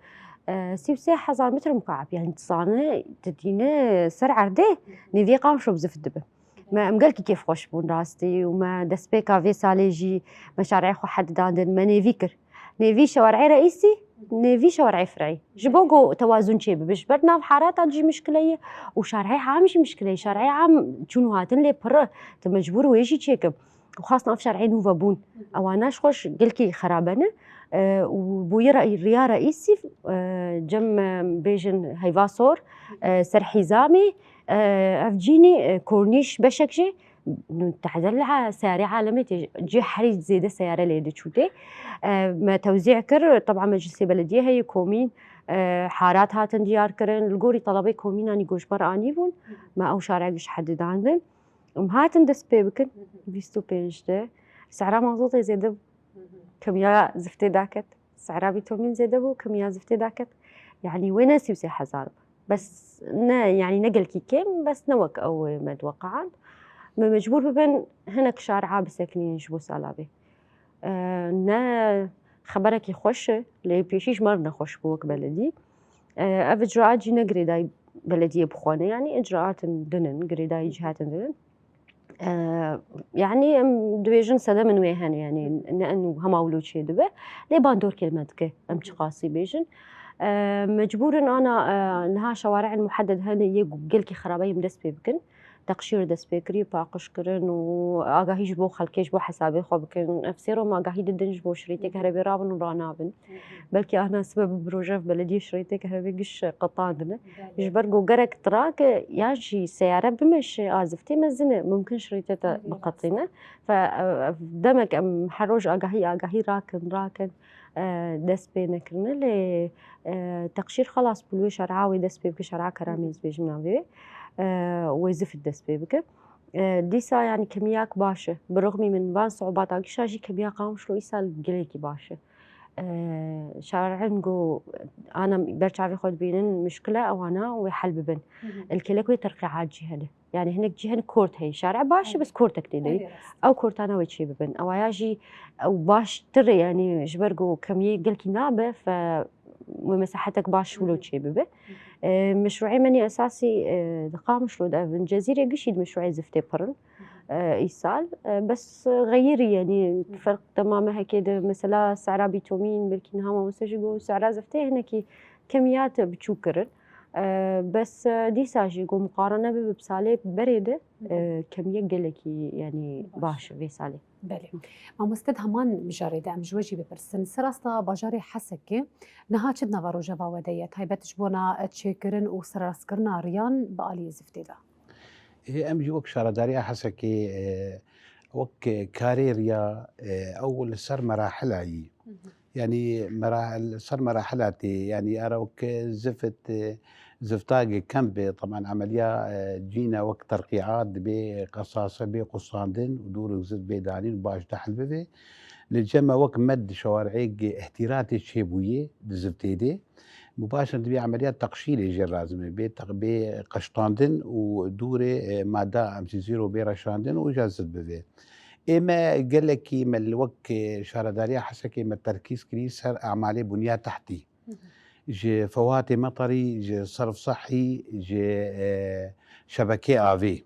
e, sî û sê hezar metre mukab, yani dizane, didîne ser erdê nêviyê Qamişlo bi zift dibe. Me em gelkî kêfxweş bûn rastî û me destpêka vê salê jî me şarê xwe hedidandin, me nêvî kir. Nêvî şewarê reîsî, nêvî şewarê firî. Ji bo ku tewazun çêbibe. Ji ber nav harata jî mişkile ye û şarê am jî mişkile ye. Şarê am çûn û hatin lê pir e. Tu mecbûr wê jî çêkim. Û xastin ev şarê nû vebûn. Ewana ji xwe ji gelkî xerabe ne. E, û bûye re-, riya reîsî, e, cem, e, bêjin heyva sor, e, ser hîzamê, e, ev cînî, e, kornîş beşek jî, tehdel ha seyarê alemê tê, cê herî zêde seyare lê diçû tê. E, me tewzî kir, teb'a meclisê belediyê heye, komîn, e, harat hatin diyar kirin, li gorî telebê komînanî goşber anî bûn, me ew şare giş hedidandin. Em hatin dest pê bikin, bîst û pênc de. Sehra mazotê zêde bû. Kimiya ziftê daket. Sehra bîtomîn zêde bû, kimiya ziftê daket. Yani wê ne sî û sê hezar bû. Bes ne, yani ne gelkî kêm, bes ne wek ew me diweqand. Me mecbûr bibin hinek şari'a bisekinîn ji bo sala vê. E, ne xeberekî xweş e, lê pêşî ji me re nexweş bû wek beledî. E, ev icraat jî ne girêdayî belediyê bixwe ne, yani icraatin din in, girêdayî cihatin din in. E, yani em dibêjin sedemin wê hene, yani ne ên hema wilo çê dibe. Lê bandor kêlme dike, em çiqasî bêjin. E, mecbûr in ana, e, niha şeware'ên muhedded hene yê gelkî xerabe yê em dest pê bikin. Teqşîr dest pê kirî, paqij kirin û agahî ji bo xelkê, ji bo hesabê xwe bikin. Ev sêro em agahî didin ji bo şirêtê kehrebe rabin û ranabin. Belkî ana sibe bi proje ev belediyê şirêtê kehrebe giş qetandine. Ji ber ku gerek trake ya jî seyare bimeşe, a ziftê mezin e, mumkin şirêtê te biqetîne. Fe, ev, ev demek em her roj agahî, agahî rakin, rakin, e, dest pê nekirine, lê, e, teqşîr xelas bû, wê şer'a wê dest pê bike, şer'a keramê ez bêjim navê wê, e, wê zift dest pê bike. E, dîsa yani kemiyak baş e. Bi rixmî min van siubata gişa jî kemiya Qamişlo îsal gelekî baş e. E, şar'in ku ana ber çavê xwe dibînin mişkile ewana wê hel bibin. Li kelek wê terqîat jî hene. Yani hinek cî hin kort heye. Şare baş e, bes kortek tê de. Ew kortana wê çê bibin. Ewaya jî ew baştir e, yani ji ber ku kemiyê gelkî nabe, fe wê mesahetek baş wilo çê bibe. E, meşruê menî esasî, e, di Qamişlo de ev in. Cezîrê gişî di meşruê ziftê pir in. E, îsal, e, bes xeyirî, yani ferq temame heke de mesela sera bîtomîn, belkî niha mamoste jî got sera ziftê hinekî kemiyat biçûk kirin. E, bes, e, dîsa jî ku muqarene bibe bi salê berê de, e, kemiyek gelekî, yani baş vê salê. Belê. Mamoste, di heman mijarê de em ji we jî bipirsin. Serasta bajarê Hesekê niha çi di nava rojeva we de ye? Taybet ji bona çêkirin û serrastkirina riyan bi aliyê ziftê de? Ê, em jî wek şaredariya Hesekê, e, wek karê riya, e, ew li ser merahila yî. Yani mera-, li ser merahila tê, yani ara wek zift, e, zifta ge kem be, taban emeliya, e, cîna wek terqîat dibê qesase bê qusandin û dûr û zift bê danîn û baş dehil bibe. Li cem me wek med şewareyê ge îhtîratê çêbûyê di ziftê de. Mubaşir divê emeliya teqşîrê jê lazim e, bê teq-, bê qeştandin û dûrê, e, mada M C zero bê reşandin û îja zift bibe. Ê me gelekî me li wek, e, şaredariya Hesekê me terkîz kirî ser emalê bunya tehtî. Ji fewatê meterî, ji serf sehî, ji, e, şebekê avê.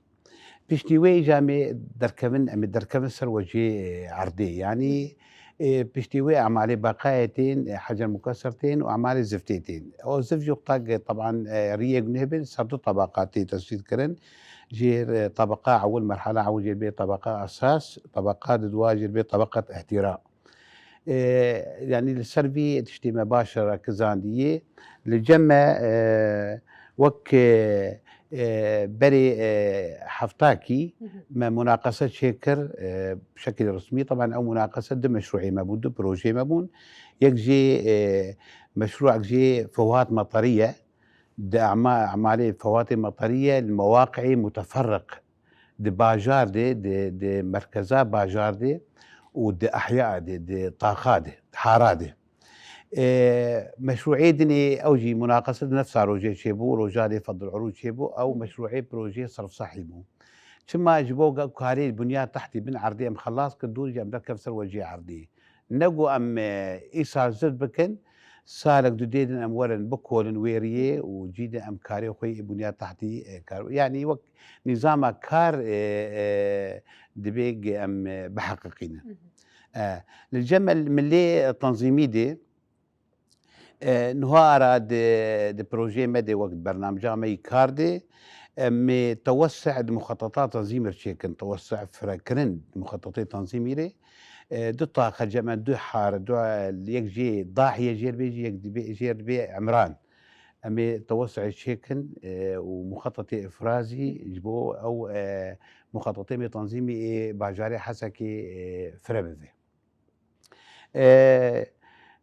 Piştî wê îca em ê derkevin, em ê derkevin ser wecihê erdê. Yanî, e, piştî wê emalê beqayê tên, e, hecer mukesser tên û emalê ziftê tên. O zift jî wexta ke, teban, e, riyê guneh bin, ser du tebeqa tê tesdîr kirin. Jêr, e, tebeqa ewil, merhala ewil jêr bê tebeqa esas, tebeqa didwa jêr bê tebeqet ihtîra. E, yanî li ser vî tiştê me baş e rakizandiyê. Li cem me, e, wek, e, e, berê, e, heftakî Hı hı. me munaqese çêkir, e, bi şekilê resmî. Teban ew munaqese du meşrûê me bûn, du projeyê me bûn. Yek jê, e, meşrûek jê Fewhat Meterî ye. Di ema-, emalê Fewhatê Meterî ye li mewaqi'ê muteferriq. Di bajar de, di, di merkeza bajar de û di ehya de, di taxa de, di hara de. E, meşrûê dinê ew jî munaqese di nefsa rojê çêbû, roja dê Fedl Urûc çêbû, ew meşrûê projeyê Serf Sehî bû. Çima ji bo ge-, karê bunya tehtî bin erdê em xelas kir, dûr jî em derkev ser wecihê erdê. Ne ku em, e, îsal zift bikin, salek du dê din em werin bikolin wê riyê û cî de em karê xwe yê bunya tehtî, e, kar. Yanî wek nîzama kar, e, e, dibê ge-, em, e, biheqiqînin. Hı hı. E, li cem el-, milê tenzîmî de, e, niha ara di, di projeyê me de wek di bernamca me yî kar de, em ê tewesse'ê di muxeteta tenzîmî re çêkin, tewesse'ê firekirin di muxetetê tenzîmî re. E, du taxe cem e, du hare, du, e, yek jê Dahiye jêr bê, yek dibê, jêr dibê Emran. Em ê tewesse'ê çêkin, e, û muxetetê îfrazî ji bo ew, e, muxetetê me tenzîmî ê bajarê Hesekê, e, fire bibe. E,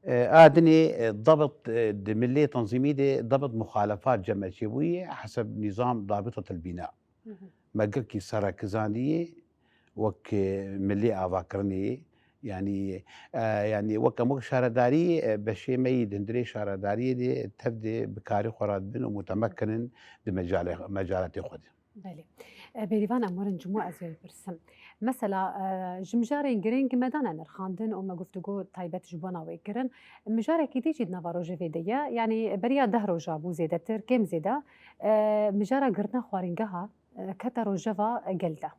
e, a dinê, e, dabit, e, di milê tenzîmî de dabit muxalefat cem e çêbûye heseb nîzam dabitat el bîna. Hı hı. Me gelkî serekizandiyê wek, e, milê avakirinê, yanî, e, yanî wek em wek şaredarî, e, beşê me yî di hundirê şaredariyê de tev de bi karê xwe re dibin û mutemekinin di mecalê, mecalatê xwe de. Belê. E, Bêrîvan, em werin cimo ez wê bipirsim. Mesela, e, ji mijarên girîng me dane nirxandin û me guftûgo taybet ji bona wê kirin. Mijarekî dî jî di nava rojevê de ye. Yanî beriya deh roja bû zêdetir, kêm zêde. E, mijara girtina xwarîngeha, e, kete rojeva gel de.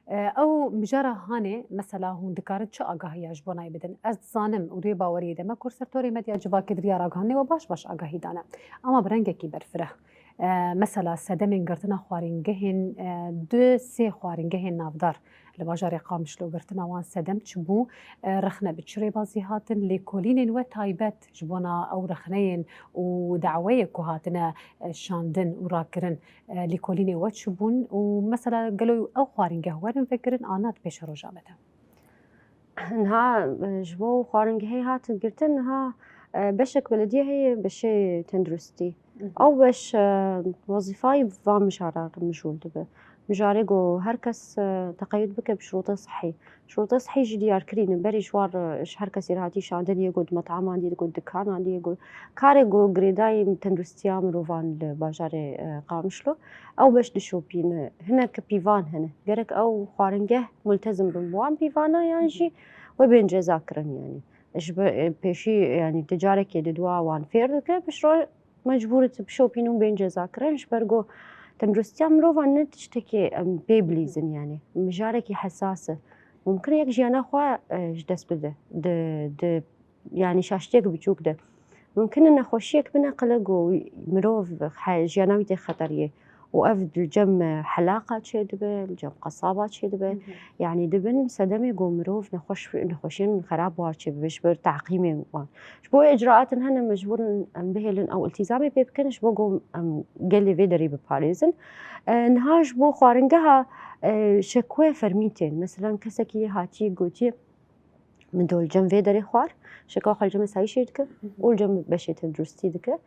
E, ew mijara hanê, mesela hûn dikarin çi agahiya ji bona wê bidin? Ez dizanim û di wê baweriyê de me ku li ser torê medya civakê di riya ragihandinê we baş baş agahî dane. Ama bi rengekî berfireh. E, mesela sedemên girtina xwarîngehên, e, du sê xwarîngehên navdar li bajarê Qamişlo girtina wan sedem çi bû, e, rexne bi çi rêbazî hatin, lêkolînên we taybet ji bona ew rexneyên û daweyê ku hatine, e, şandin û rakirin, e, lêkolînê we çi bûn û mesela gelo ew xwarîngeh werin vekirin an na di pêşeroja me de? Niha, e, ji bo xwaringehê hatin girtin, niha, e, beşek belediye heye, beşê tenduristî. Hı hı. Ew beş, e, wezîfayê van mijara re mijûl dibe. Mijarê ku her kes, e, teqeyûd bike bi şirûtê sihî. Şirûtê sihî jî diyar kirî ne. Berî ji war, e, ji her kesî re hatî şandin, yê ku di metaman dî, yê ku di dikanan dî, yê ku karê ku girêdayî tenduristiya mirovan li bajarê, e, Qamişlo. Ew beş dişopîne. Hinek pîvan hene. Gerek ew xwaringeh multezim bin bi wan pîvana yan jî we bên ceza kirin yanî. Ji be-, pêşî yanî tu carekê di dua wan fêr dike, piştre mecbûr tu bişopîn û bên ceza kirin. Ji ber ku tenduristiya mirovan ne tiştekê em pê bilîzin yanî. Mijarekî hesas e. Mumkin e yek jiyana xwe, e, ji dest bide. Di, di, yanî şaştiyek biçûk de. Mumkin e nexweşiyek bineqile ku mirov he-, jiyana wî tê xeteriyê. Û ev li cem helaqa çêdibe, li cem qesaba çêdibe. Hı hı. Yanî dibin sedemê ku mirov nexweş, nexweşiyên xerab war çêbibe ji ber teqîmên wan. Ji bo icraatin hene mecbûr in em bihêlin ew iltîzamê pê bikin ji bo ku em gelê vê derê biparêzin. E, niha ji bo xwaringeha, e, şekwe fermî tên. Meselan kesekî hatiye gotiye, Min do li cem vê derê xwar, şeka xwe li cem esayîşê dike Hı hı. û li cem beşê tenduristî dike.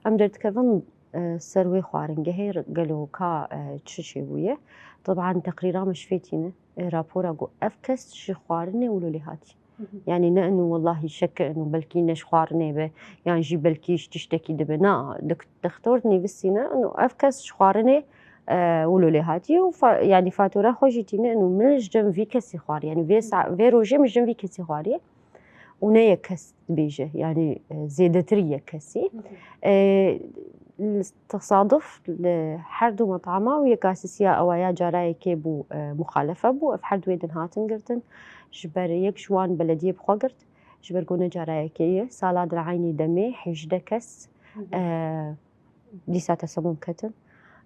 Em derdikevin, e, ser wê xwaringehê, gelo ka, e, çi çêbûye. Teban teqrîra me ji fê tîne, e, rapora ku ev kes ji xwarinê wilo lê hatî. Hı hı. Yanî ne inu wellahî şek inu belkî ne ji xwarinê be, yan jî belkî ji tiştekî dibe. Na, dik-, dextor dinivîsîne, inu ev kes ji xwarinê e, wilo lê hatiye û fa-, yanî fatura xwe jî tîne û min ji cem vî kesî xwariye. Yanî vê sa-, vê rojê min ji cem vî kesî xwariye. Û ne yek kes dibêje, yanî, e, zêdetir yek kesî. Hı hı. E, Tesaduf li her du metama û yeka sisiya ewa ya cara yekê bû, e, muxalefe bû. Ev her du yê din hatin girtin. Ji ber yek ji wan belediyê bi xwe girt. Ji ber ku ne cara yekê ye. Sala din eynî demê hejdeh kes, e, dîsa tesemûm ketin.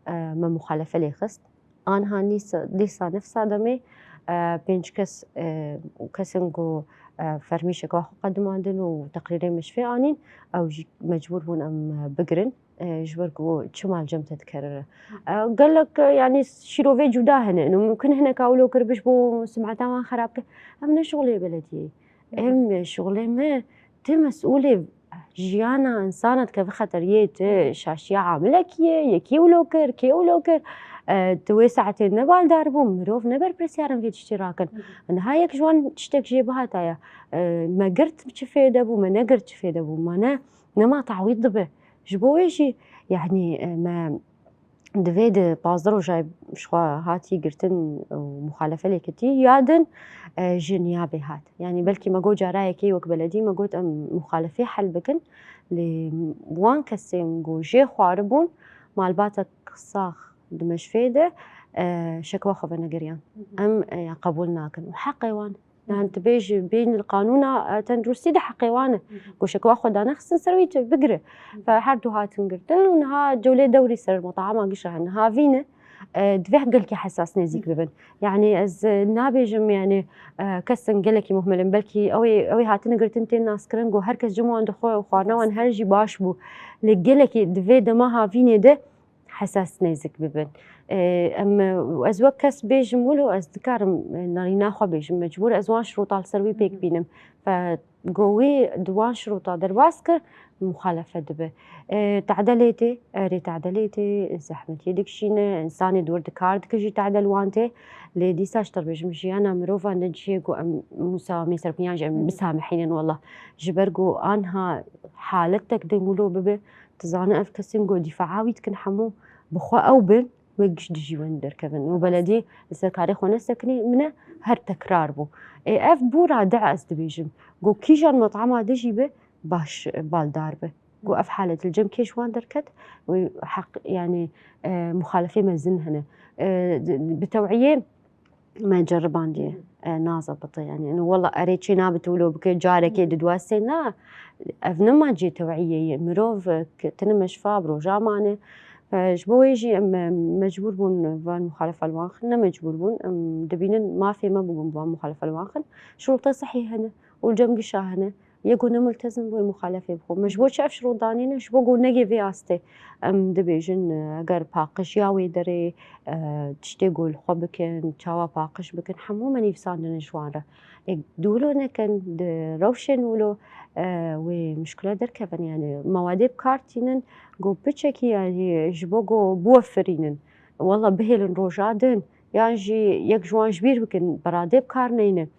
E, me muxalefe lê xist. Anha nîsa, dîsa nefsa demê, e, pênc kes, e, û kesên ku, e, fermî şekwa xwe qedimandin û teqrîrê me ji fê anîn, ew jî mecbûr bûn em, e, bigirin, e, ji ber ku çima li cem te dikerire. E, gelek, e, yanî şîrovê cuda hene. Û mumkin hineka wilo kir biş bo simeta wan xerab kir. Em ne şixulê belediyê. Em şixulê me, tu mesûlê jiyana insana dikeve xeteriyê, tu şaşiya amilekî yê, yekî wilo kir, kê wilo kir. E, tu wê saetê ne baldar bû, mirov ne berpirsiyar in vê tiştê rakin. Niha yek ji wan tiştek jê bihataye. E, me girt çi fêde bû, me negirt çi fêde bû, me ne, nema tawît dibe. Ji bo wê jî, yanî, e, me divê di pazdeh roja ji xwe hatî girtin û muxalefe lê ketî, ya din, e, ji niyabê hat. Yanî belkî me got cara yekê wek beledî me got em muxalefê hel bikin. Lê wan kesên ku jê xwaribûn malbatek sax di meşfê de, e, şekwa xwe venegeriyan. Em, e, ya qebûl nakin. Û heqê wan e. Yan tu bêjî bîn li qanûna, e, tenduristî de heqê wan e. Ku şekwa xwe danexistin ser wî tu bigire. Fe her du hatin girtin û niha cewlê dewrî ser metama gişa hene. Niha vî ne, e, divê gelkî hesas nêzîk bibin. Yanî ez, e, nabêjim, yanî, e, kesin gelekî muhmel in. Belkî ew ê, ew ê hatine girtin tên naskirin ku her kes cem wan dixwe û xwarina wan her jî baş bû. Lê gelekî divê dema havînê de hesas nêzîk bibin. E, em, ez wek kes bêjim wilo ez dikarim, e, nerîna xwe bêjim, mecbûr ez wan şirûta li ser wî pêk bînim. Fe ku wî di wan şirûta derbas kir, muxalefe dibe. E, tedelê tê, erê tedelê tê, zehmetiyê dikişîne, insanê di wir di kar dike jî tedel wan tê. Lê dîsa ji te bêjim, jiyana mirova ne cihê ku em musawamê ser bikin yan jî em bisamihînin wela. Ji ber ku anha haletek din wilo bibe, tu zane ev kesên ku dîfaa wî dikin hemû bi xwe ew bin, wê giş dijî wen derkevin. Û beledî li ser karê xwe nesekinî, min e her tekrar bû. Ê, ev bû radi'a ez dibêjim. Ku kîjan metama dijî be, baş, e, baldar be. Ku ev halet li cem kê ji wan derket, wê heq, yanî, e, muxalefê mezin hene. E, di, bi tewiyê me ceribandiye, e, nazebite, yanî. Yanî, wela erê çê nabe tu wilo bike, carekê di dua sê na, ev nema cê tewiyê ye. Mirov, e, ketine meşfa, bi roja mane. E, ji bo wê jî em, e, mecbûr bûn van muxalefa li wan xin, ne mecbûr bûn. Em dibînin mafê me bû ku van muxalefa li wan xin. Şurûta sehî hene û li cem gişa hene. Yê ku ne multezim bû, wê muxalefê bixwe. Me ji bo çi ev şirût danîne? Ji bo ku negê vê astê em dibêjin, e, eger paqijiya wê derê, e, tiştê ku li xwe bikin, çawa paqij bikin, hemû me nivîsandine ji wan re. Ê, dûlo nekin, di rewşên wilo, e, wê muşkile derkevin. Yanî mewadê bi kar tînin, ku piçekî, yanî ji bo ku biwefirînin. Wela bihêlin roja din, yan jî yek ji wan ji bîr bikin, beradê bi kar neynin.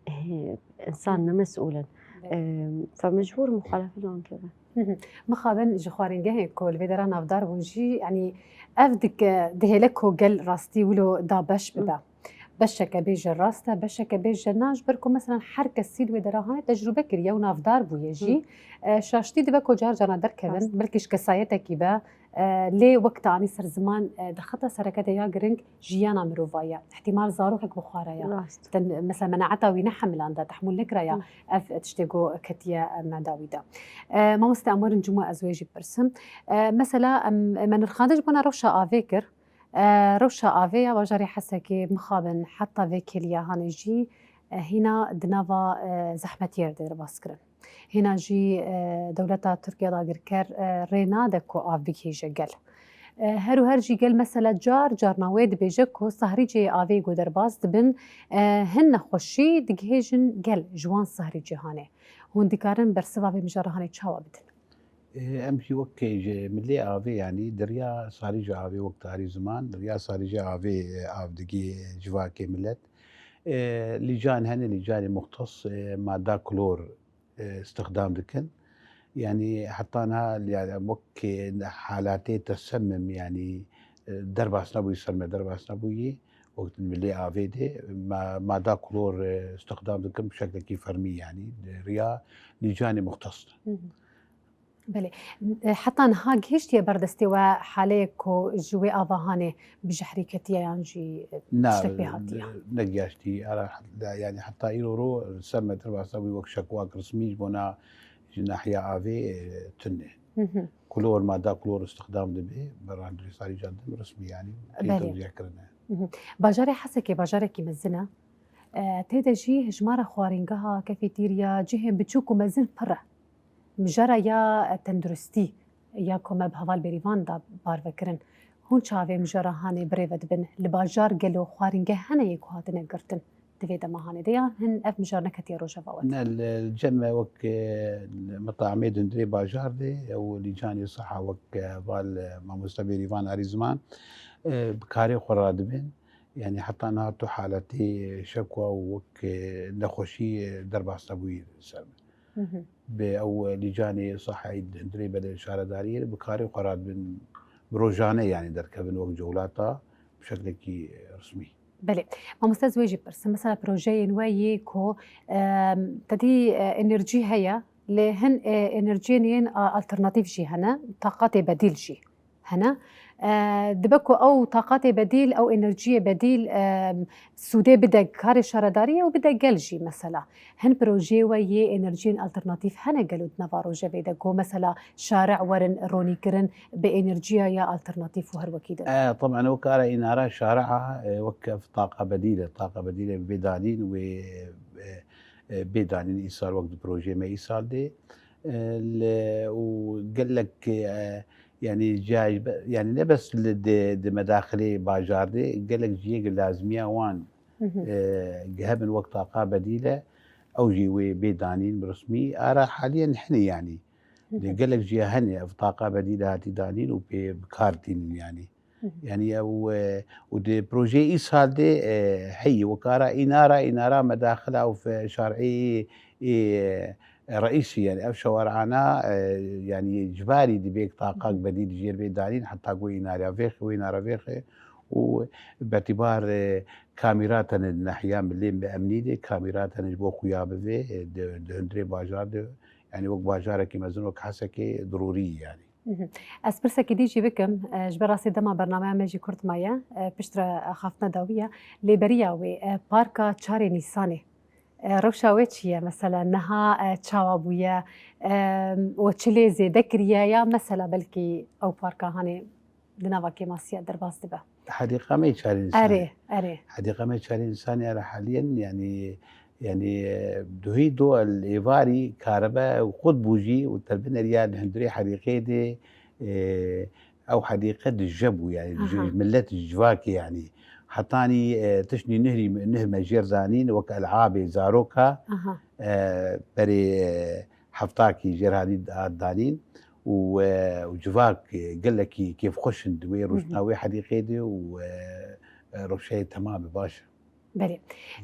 Eh, insan ne mesûl in. Belê. Eh, fe mecbûr muxalefê li wan keve. Hı hı. Mixabin ji xwaringehên ku li vê dera navdar bûn jî, yanî ev dike, dihêle ku gel rastî wilo dabeş bibe. Beşeke bêje rast e, beşeke bêje na, ji ber ku mesela her kesî li wê dera hane tecrûbe kiriye û navdar bûye jî. Hı. E, şaştî dibe ku car carna derkevin, rast, belkî ji kesayetekî be, e, lê wek te anî ser ziman, e, di xeta sereke de ya giring jiyana mirova ye. Îhtîmal zaroxek bi xwe re ye. Rast. Te, mesela menaeta wî nehemilanda, tehmûl nekiraya, hı, ev tiştê ku ketiye, e, meda wî de. E, mamoste, em werin cuma ez wê jî bipirsim. E, mesela em, me nirxandin ji bona rewşa avê kir. E, rewşa avê ya bajarê Hesekê mixabin heta vê kêliya hanê jî, e, hîna di nava, e, zehmetiyê re tê derbas kirin. Hîna jî, e, dewleta Tirkiye dagirker, e, rê nade ku av bigihîje gel. E, her û her jî gel mesela car carna wê dibêje ku sahrîcê avê ku derbas dibin, e, hin nexweşî digihêjin gel ji wan sahrîcê hanê. Hûn dikarin bersiva vê mijara hanê çawa bidin? Ê, em jî wek ji milê avê, yanî di riya sarîca avê wek tarî ziman, di riya sarîca avê, e, av digê civakê milet. E, lîcan hene, lîcanê muxtes, e, mada klor, e, istixdam dikin. Yanî heta niha, yanî wek halatê tesemim, yanî, e, derbas nebûyî, ser me derbas nebûyî, wek milê avê de, ma-, mada klor, e, istixdam dikin bi şeklekî fermî, yanî di riya lîcanê muxtes de. Hı hı. Belê. E, heta niha gihiştiye ber destê we haleyek ku ji wê ava hanê bi jehrî ketiye yan jî, e, Na, tiştek pê hatiye? Negihaştî. Ara, yani heta îro ro ser me derbasa wî wek şekwak resmî ji bona ji nahiya avê, e, tune. Hı hı. Klor, mada klor îstixdam dibe, berandrî sarî can dem resmî yani. Belê. Tê tewzîh kirine. Hı hı. Bajarê Hesekê bajarekî mezin e. E, tê de jî hejmara xwarîngeha, kefetîriya, cihên biçûk û mezin pir e. Mijara ya tenduristî ya ku me bi heval Bêrîvan de parve kirin, hûn çavê mijara hanê birêve dibin? Li bajar gelo xwarîngeh hene yê ku hatine girtin di vê dema hanê de, yan hin ev mijar neketiye rojeva we? Ne, li, li cem me wek, e, li mitaemê di hundirê bajar de, ew lîcanê siha wek, e, heval, e, mamoste Bêrîvan Arîzman, e, bi karê xwe radibin. Yani heta niha tu haletê şekwa û wek, e, nexweşî, e, derbas nebûyî ser me. Hı hı. Bi ew, e, lîcanê sahayî di hundirê belê şaredariyê re bi karê xwe radibin, bi rojane yani derkevin wek cewlata bi şeklekî, e, resmî. Belê. Mamoste, ez wê jî pirsim. Mesela projeyên we yê ku, e, tedî, e, enerjî heye, lê hin, e, enerjiyên yên, a, alternatîf jî hene, taqatê bedîl jî hene. E, dibe ku ew taqatê bedîl, ew enerjiyê bedîl, e, sûdê bide karê şaredariyê û bide gel jî mesela. Hin projeyê we yê enerjiyên alternatîf hene gelo di nava rojevê de ku mesela şari'ê werin ronîkirin bi enerjiya ya alternatîf û her wekî din? E, teben wek ara înara şari'a, e, wek ev taqa bedîl e, taqa bedîl e bê danîn wê, e, e, bê danîn îsal wek di projeyê me îsal de. E, li, û gelek, e, yani, cayb-, yani, ne bes li di, di medaxilê bajar de, gelek cihê lazimiya wan, Hı hı. e, hebin wek taqa bedîle, ew jî wê bê danîn bi resmî. Ara haliyen hene yani. Hı hı. Di gelek ciya hene ev taqa bedîle hatî danîn û pê bi kar tînin yani. Hı hı. Yani ew, e, û di projeyê îsal de, e, heyî wek ara înara, înara medaxila û fe-, şar'ê, e, reîsî, yani ev şewarana, e, yani cibarî dibê taqak Hı hı. bedîl jêr bê danîn heta ku înara vêxê, wê înara vêxê û betîbar, e, kamîra tene di nahiya milê me emnî de, kamîra tene ji bo xuya bivê, e, di, di hundirê bajar de, yani wek bajarekî mezin wek Hesekê dirûrî yani. Mhm. Ez pirsekî dî jî bikim, e, ji ber rastî dema bernameya me jî kurt maye, e, piştre axaftina dawî ye. Lê beriya wê, e, parka çarê Nîsanê, e, rewşa wê çi ye? Mesela niha, e, çawa bûye? E, we çi lê zêde kiriye ya mesela belkî ew parka hanê di nava kêmasiya derbas dibe? Hedîqa me çarê Nîsanê. Erê, erê. Hedîqa me çarê Nîsanê era haliyen, yani, yani, e, duhî do el êvarî karibe û xud bûjî û terbin eriya li hundirê hedîqê de, e, ew hedîqe dije bû, yani, dije Aha. millet civakê, yani. Hetanî, e, tiştî nihrî, nihr me jêr zanîn, wek elabê zaroka, Aha. e, berê, e, heftakî jêr hadî hat danîn û, e, û civak, e, gelekî kêfxweş in di wê Hı hı. rojna wê hedîqê de û, e, e, rewşeyê temamê baş e. Belê.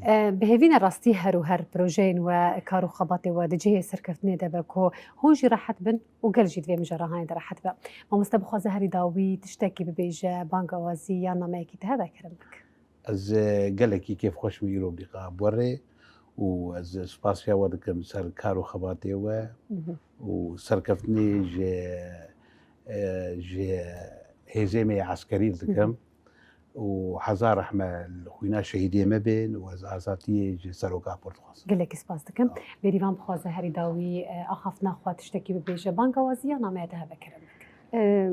E, bi hêvî ne rastî her û her projeyên we, kar û xebatê we di cihê serkeftinê de be ku hûn jî rehet bin û gel jî di vê mijara hanê de rehet be. Mamoste bixwaze herî dawî tiştekî bibêje, bangawazî yan nameyekî te hebe, kerem bik. Ez, e, gelekî kêfxweş im îro bi lîqa bi we re û ez spasiya we dikim ser kar û xebatê we Mhm. û serkeftinê ji, e, ji hêzê me yê eskerî dikim. Mhm. û hezar rehme li xwîna şehîdê me bên û ez azatiyê ji seroka pir dixwazim. Gelekî spas dikim. Sağ ol. Bêrîvan bixwaze herî dawî, e, axaftina xwe tiştekî bibêje. Bangawazî ya nameye te hebe, kerem bik. E,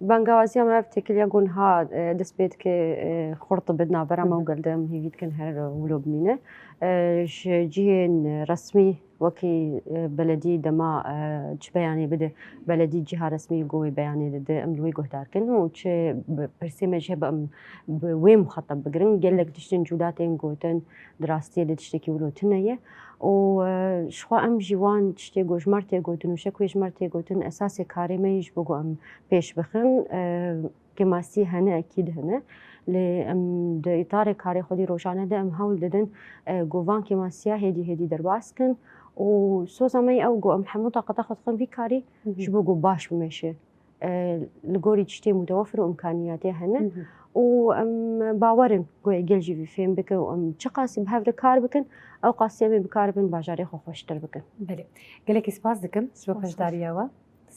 bangawaziya me ev têkiliya ku niha, e, dest pê dike, e, xurt dibin navbera me û Hı hı. gel de em hêvî dikin her wilo bimîne. E, ji cihên resmî Wekî, e, beledî dema, e, çi beyanê bide, beledî ciha resmî ku wê beyanê dide, em li wê guhdar kin û çi bi-, pirsê me jî hebe em bi wê muxatab bigirin. Gelek tiştên cuda tên gotin, di rastiyê de tiştekî wilo tune ye. Û, e, ji xwe em jî wan tiştê ku ji me re tê gotin û şekwê ji me re tê gotin, esasê karê me yî ji bo ku em pêş bixin. E, Kêmasî hene, ekîd hene. Lê em di îtarê karê xwedî rojane de em hewl didin, e, ku van kêmasiya hêdî hêdî derbas kin û soza me yî ew ku em hemû taqeta xwe dixin vî karî Hı hı. ji bo ku baş bimeşe. E, li gorî tiştê mutewefir û îmkaniyatê hene Hı hı. û em bawer in ku gel jî vî fêm bike û em çiqasî bi hev re kar bikin, ew qasî em ê bi kar bin bajarê xwe xweştir bikin. Belê. Gelekî spas dikim ji bo Spas. beşdariya we.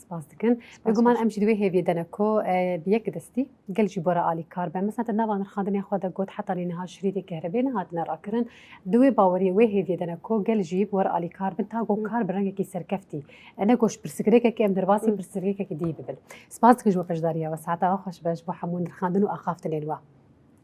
Spas dikin. Bêguman em jî di wê hêviyê de ne ku, e, bi yek destî gel jî bi we re alîkar be. Mesela te nava nirxandinê xwe de got heta niha şirîtê kehrebê nehatine rakirin. Di wê baweriyê, wê hêviyê de ne ku gel jî bi we re alîkar bin ta ku kar bi rengekî serkeftî, e, ne ku ji pirsgirêkekê em derbasî pirsgirêkekî dî bibin. Spas dikim ji bo beşdariya we. Saeta we xweş be ji bo hemû nirxandin û axaftinên we.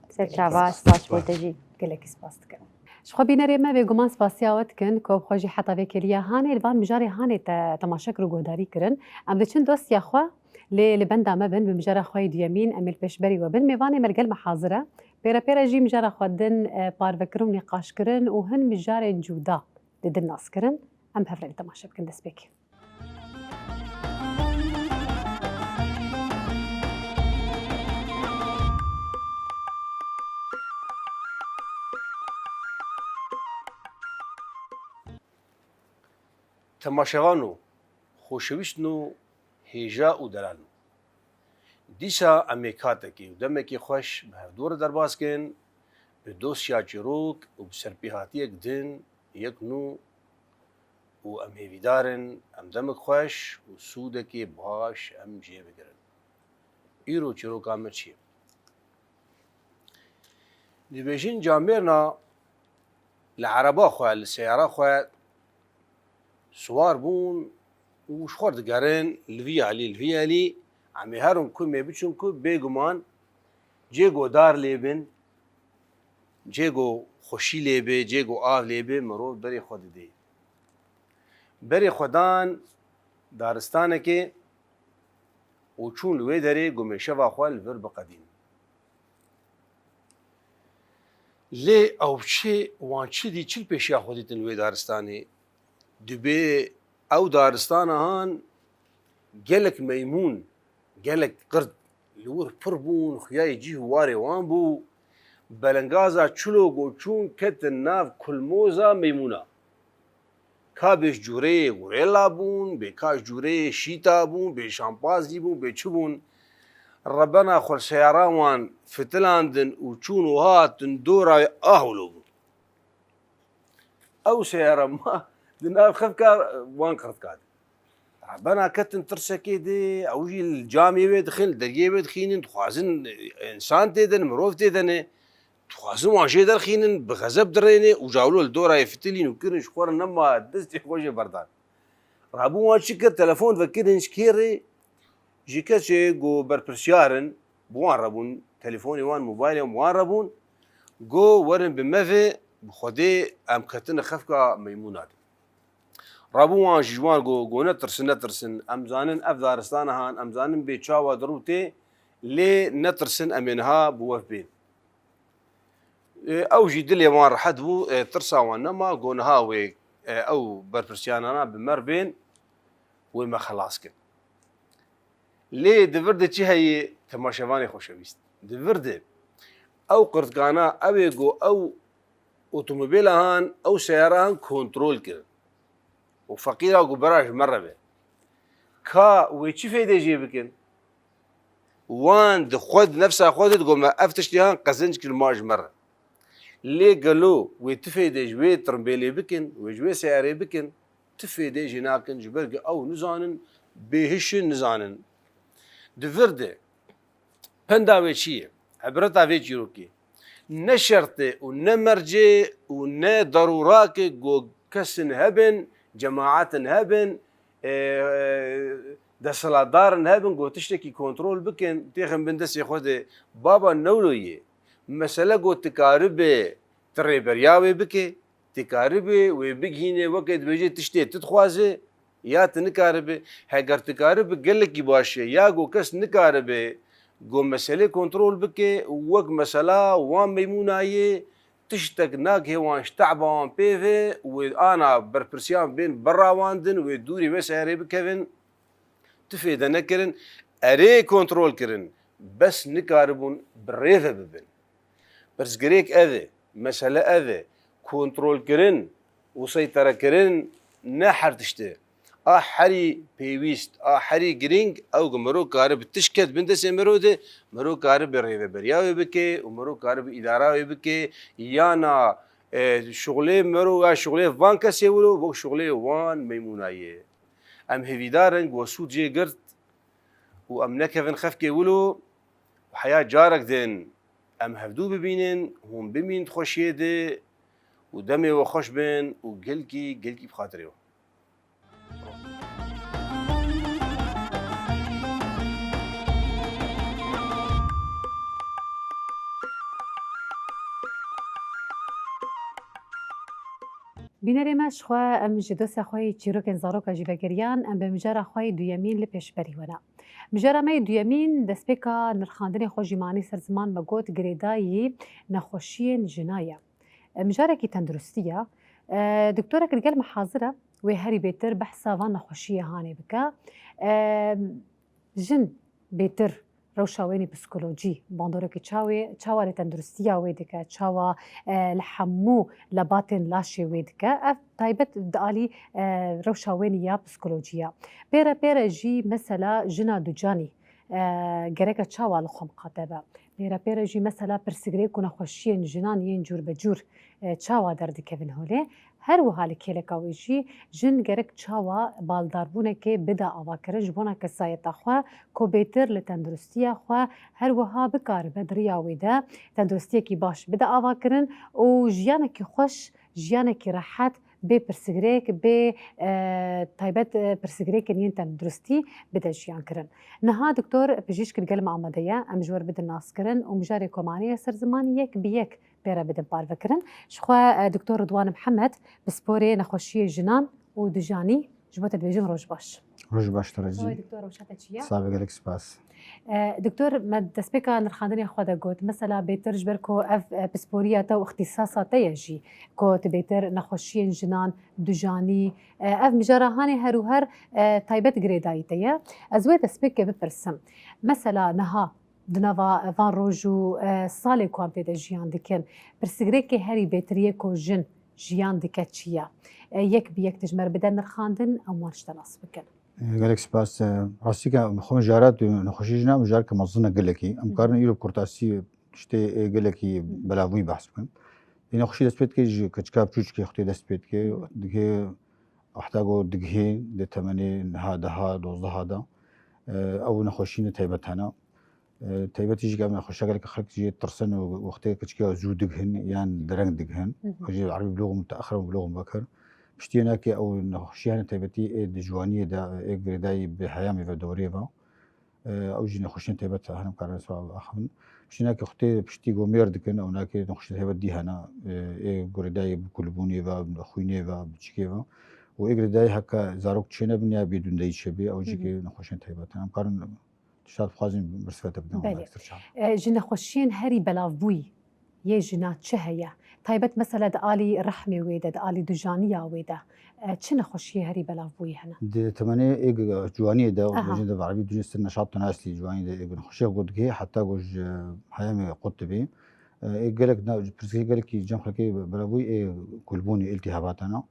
Ser çava, spas bo te jî. Gelekî spas dikim. Ji xwe bînerê me bêguman spasiya we dikin ku bi xwe jî heta vê kêliya hanê li van mijarê hanê te temaşe kir û guhdarî kirin. Em diçin dosya xwe, lê li benda me bin, bi mijara xwe yê duyemîn em ê li pêşberî we bin. Mêvanê me li gel me hazir e. Pêre pêre jî mijara xwe din, e, parvekirin û nîqaşkirin û hin mijarên cuda didin naskirin. Em bi hev re li temaşe bikin destpêkê. Temaşevano, xoşewîstno, hêja û delalno. Dîsa em ê katekê û demekê xweş bi hevdû re derbas kin, bi dosya çîrok û bi serpêhatiyek din yek nû û em hêvîdar in em demek xweş û sûdekê baş em jê bigirin. Îro çîroka me çi ye? Dibêjin camêrna li ereba xwe, li seyara xwe siwar bûn û ji xwe digerin li vî alî, li vî alî. Em ê herin ku em ê biçin ku bêguman cê ku dar lê bin, cê ku xweşî lê be, cê ku av lê be, mirov berê xwe didê. Berê xwe dan daristanekê û çûn li wê derê ku em ê şeva xwe li vir biqedînin. Lê ew çi, wan çi dî, çi li pêşiya xwe dîtin li wê daristanê? Dibê ew daristana han gelek meymûn, gelek qird li wir pir bûn, xuyayê cih û warê wan bû. Belengaza çilo ku çûn ketin nav kulmoza meymûna. Ka bê ji cûreyê gorela bûn, bê ka ji cûreyê şîta bûn, bê şampazî bûn, bê çi bûn. Rebena xwe li seyara wan fitilandin û çûn û hatin dora wê, ah wilo bû. Ew seyara ma di nav xefka wan qirtka de. Rebena ketin tirsekê de, ew jî li camê wê dixin, li deriyê wê dixînin, dixwazin însan tê de ne, mirov tê de ne. Dixwazin wan jê derxînin, bi xezeb dirêne û cawlo li dora yê fitilîn û kirin ji xwe re nema destê xwe jê berdan. Rabûn wan çi kir, telefon vekirin ji kê re? Ji kesê ku berpirsiyar in, bi wan re bûn, telefonê wan, mobaylên wan re bûn, got, werin bi me ve, bi Xwedê em ketine xefka meymûna de. Rabûn wan jî ji wan got, got, netirsin, netirsin, em zanin ev daristana han, em zanin bê çawa dirû tê, lê netirsin, em ê niha bi we bên. E, ew jî dilê wan rehet bû, e, tirsa wan nema, got niha wê, e, ew berpirsiyanana bi me re bên, wê me xelas kin. Lê di vir de çi heye, temaşevanê xoşewîst? Di vir de ew qirtkana, ew ê got ew otomobîla han, ew seyara han kontrol kirin. Û feqîra got bera ji me re be. Ka wê çi fêdê jê bikin? Wan di xwe, di nefsa xwe de digot me ev tiştê han qezenc kir ma ji me re. Lê gelo wê ti fêdê ji wê tirimbêlê bikin, wê ji wê seyarê bikin, ti fêdê jê nakin, ji ber ku ew nizanin, bêhiş in, nizanin. Di vir de penda wê çi ye? Ibreta vê çîrokê ne şert e û ne mercê û ne derûrak e ku kesin hebin, cemaetin hebin, e, desthilatdarin hebin ku tiştekî kontrol bikin, têxin bin destê xwe de. Baba newlo ye. Mesele ku tu karibe tu rêberiya wê bike, tu karibe wê bigihîne, weke dibêje tiştê tu dixwaze ya tu nikaribe. Heger tu karibe gelekî baş e, ya ku kes nikaribe ku meselê kontrol bike, wek mesela wan meymûna ye, tiştek nagihê wan ji te'ba wan pê ve, wê ana berpirsiyan bên berrawandin, wê dûrî wê seyarê bikevin. Tu fêde nekirin, erê kontrol kirin, bes nikaribûn bi rê ve bibin. Pirsgirêk ev e, mesele ev e, kontrolkirin û seyterekirin ne her tişt e. A herî pêwîst, a herî girîng, ew ku mirov karibe tişt ket bin destê mirov de, mirov karibe rêveberiya wê bike û mirov karibe îdara wê bike, yana, e, şuxulê mirov ya şuxulê van kesê wilo, wek şuxulê wan meymûna ye. Em hêvîdar in ku we sûd jê girt û em nekevin xefkê wilo û heya carek din em hevdû bibînin, hûn bimînin di xweşiyê de û demê we xweş bin û gelkî, gelkî bi xatirê we. Bînerê me, ji xwe em ji dosa xwe yê çîrokên zaroka jî vegeriyan, em bi mijara xwe yê duyemîn li pêşberî we ne. Mijara me yê duyemîn destpêka nirxandinê xwe jî manî ser ziman me got girêdayî nexweşiyên jina ye. Mijarekî tenduristî ye. E, doktorek digel me hazir e, wê herî bêtir behsa van nexweşiyê hanê bike. E, jin bêtir rewşa wênî psîkolojî, bandoreke çawê, çawa li tenduristiya wê dike, çawa, e, li hemû lebatên laşê wê dike. Ev taybet di alî, e, rewşa wênî ya psîkolojî ya. Pê re pê re jî mesela jina ducanî, e, gereke çawa li xwe miqate be. Pê re pê re jî mesela pirsgirêk û nexweşiyên jinan yên cûr be cûr, e, çawa derdikevin holê. Her wiha li kêleka wê jî jin gerek çawa baldarbûnekê bide avakirin ji bona kesayeta xwe, ku bêtir li tenduristiya xwe, her wiha bikaribe di riya wê de tenduristiyekî baş bide avakirin û jiyanekî xweş, jiyanekî rehet, bê pirsgirêk, bê, e, taybet, e, pirsgirêkên yên tenduristî bide jiyan kirin. Niha doktor pijîşk digel me amade ye, em ji we re bidin naskirin û mijarê ku manî ye ser ziman yek bi yek pê re bidin parvekirin. Ji xwe, e, doktor Ridwan Mihemed, pisporê nexweşiyê jinan û dujanî, ji bo te dibêjim roj baş. Roj baş, te re jî. Sawê doktor, rewşa te çi ye? Sawê, gelek spas. E, doktor, me destpêka nirxandinê xwe de got, mesela bêtir ji ber ku ev, e, pisporiya te û ixtîsasa te ye jî, ku tu bêtir nexweşiyên jinan, dujanî, e, ev mijara hanê her û her, e, taybet girêdayî te ye. Ez wê destpêkê bipirsim. Mesela niha di nava van roj û, e, salê ku em tê de jiyan dikin, pirsgirêkê herî bêtir yê ku jin jiyan dike çi ye? E, yek bi yek tu ji me re bide nirxandin, em wan ji te nas bikin. E, gelek spas. E, rastî ke xwe mijara tu nexweşî jina mijareke mezin e gelekî. Em karin îro bi kurtasî tiştê, e, gelekî belavbûyî behs bikin. Ê nexweşî dest pê dike ji keçika biçûçikê xwe tê dest pê dike. Dike heta ku digihê di temenê niha deha, dozdeha de, e, ew nexweşî ne taybet hene. E, taybetî jî ke ev nexweşiya gelek xelk jê tirsin û wextê keçikê zû digihin yan dereng digihin. Hı hı. Ew jî erebî bulûx muteexir û bulûx mubekir. Piştî wê nake ew nexweşiya hene taybetî ê di ciwaniyê de, ê girêdayî bi heyamê ve dewrê ve. E, ew jî nexweşiyên taybet hene em karin axivin. Piştî nake xwe tê piştî ku mêr dikin, ew nake nexweşiyên taybet dî hene, e, ê girêdayî bi kulbûnê ve, bi xwînê ve, bi çikê ve. Û ê girêdayî heke zarok çênebin ya bêdûndeyî çêbê, ew jî Hı hı. ke nexweşiyên taybet hene. Em karin Tişta dixwazin birsivete bidin Belê. Ekstra çawa. E, ji nexweşiyên herî belavbûyî yê jina çi heye? Taybet mesela di alî rehmê wê de, di alî dujaniya wê de, e, çi nexweşiyê herî belavbûyî hene? Di temenê ê g-, ciwaniyê de, Aha. bêjin de bi erebî dujin sir neşat tenaslî ciwaniyê de ê nexweşiya ku digihê heta ku ji heyamê qut dibê. E, ê gelek na, pirsgirêk gelekî cem xelkê belavbûyî ê kulbûnê, îltîhabatana.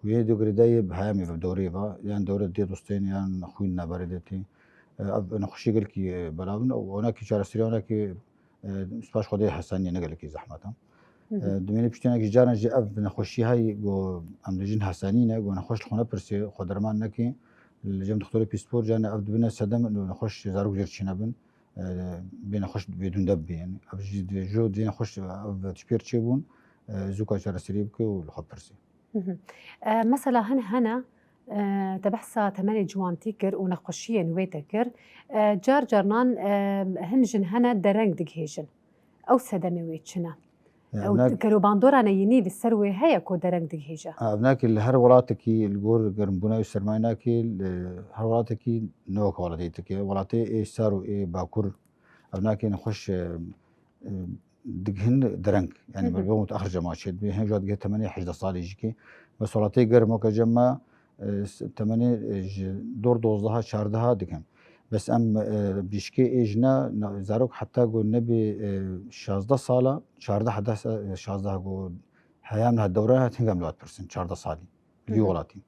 Û yê dê girêdayê bi heyamê ve, bi dewrê ve, yan dewre dê dostên yan xwîn naberê de tê. E, ev nexweşî gelkî, e, belav in û onakî çareseriya onakî, e, spas Xwedê hesanî ne gelekî zehmet e. Hı hı. E, dimênî piştî onakî ji caran jî ev nexweşî hay ku em dibêjin hesanî ne, ku nexweş li xwe nepirsê, xwe derman nekê, li cem dixtorê pîspor caran ev dibine sedem û nexweş zarok jê re çênebin, e, bê nexweş bêdûnde bibê. Yanî ev jî dê, jo dê nexweş ev tişpêr çêbûn, e, zûka çareserî bike û li xwe pirsê. Hı hı. E, mesela hin hene, e, te behsa temenê ciwantî kir û nexweşiyên wê te kir. E, car carnan, e, hin jin hene dereng digihêjin. Ew sedemê wê çi ne? Ya, Ew evnak- ger û bandora neyînî li ser wê heye ku dereng digihêje? Ha, evnakê li her welatekî li gor germbûna wê sermayê nakê, li her welatekî ne wek welatê Tirkiye. Welatê ê sar û ê bakur evnakê nexweş, e, e, digihin dereng. Yanî Hı hı. bi bo mutaxir cema çêdibê. Hem jî digihê temenê hejdeh salî jî kê. Bes welatê germ weke cem me, e, s-, temenê, e, ji dor dozdeha, çardeha digihin. Bes em, e, pişkê ê jina, na, zarok heta ku nebê, e, şazdeh sala, çardeh, deh sa-, e, şazdeh ku heyam niha dewre hat, hingem li wat pirsin, çardeh salî. Li Hı hı. welatî.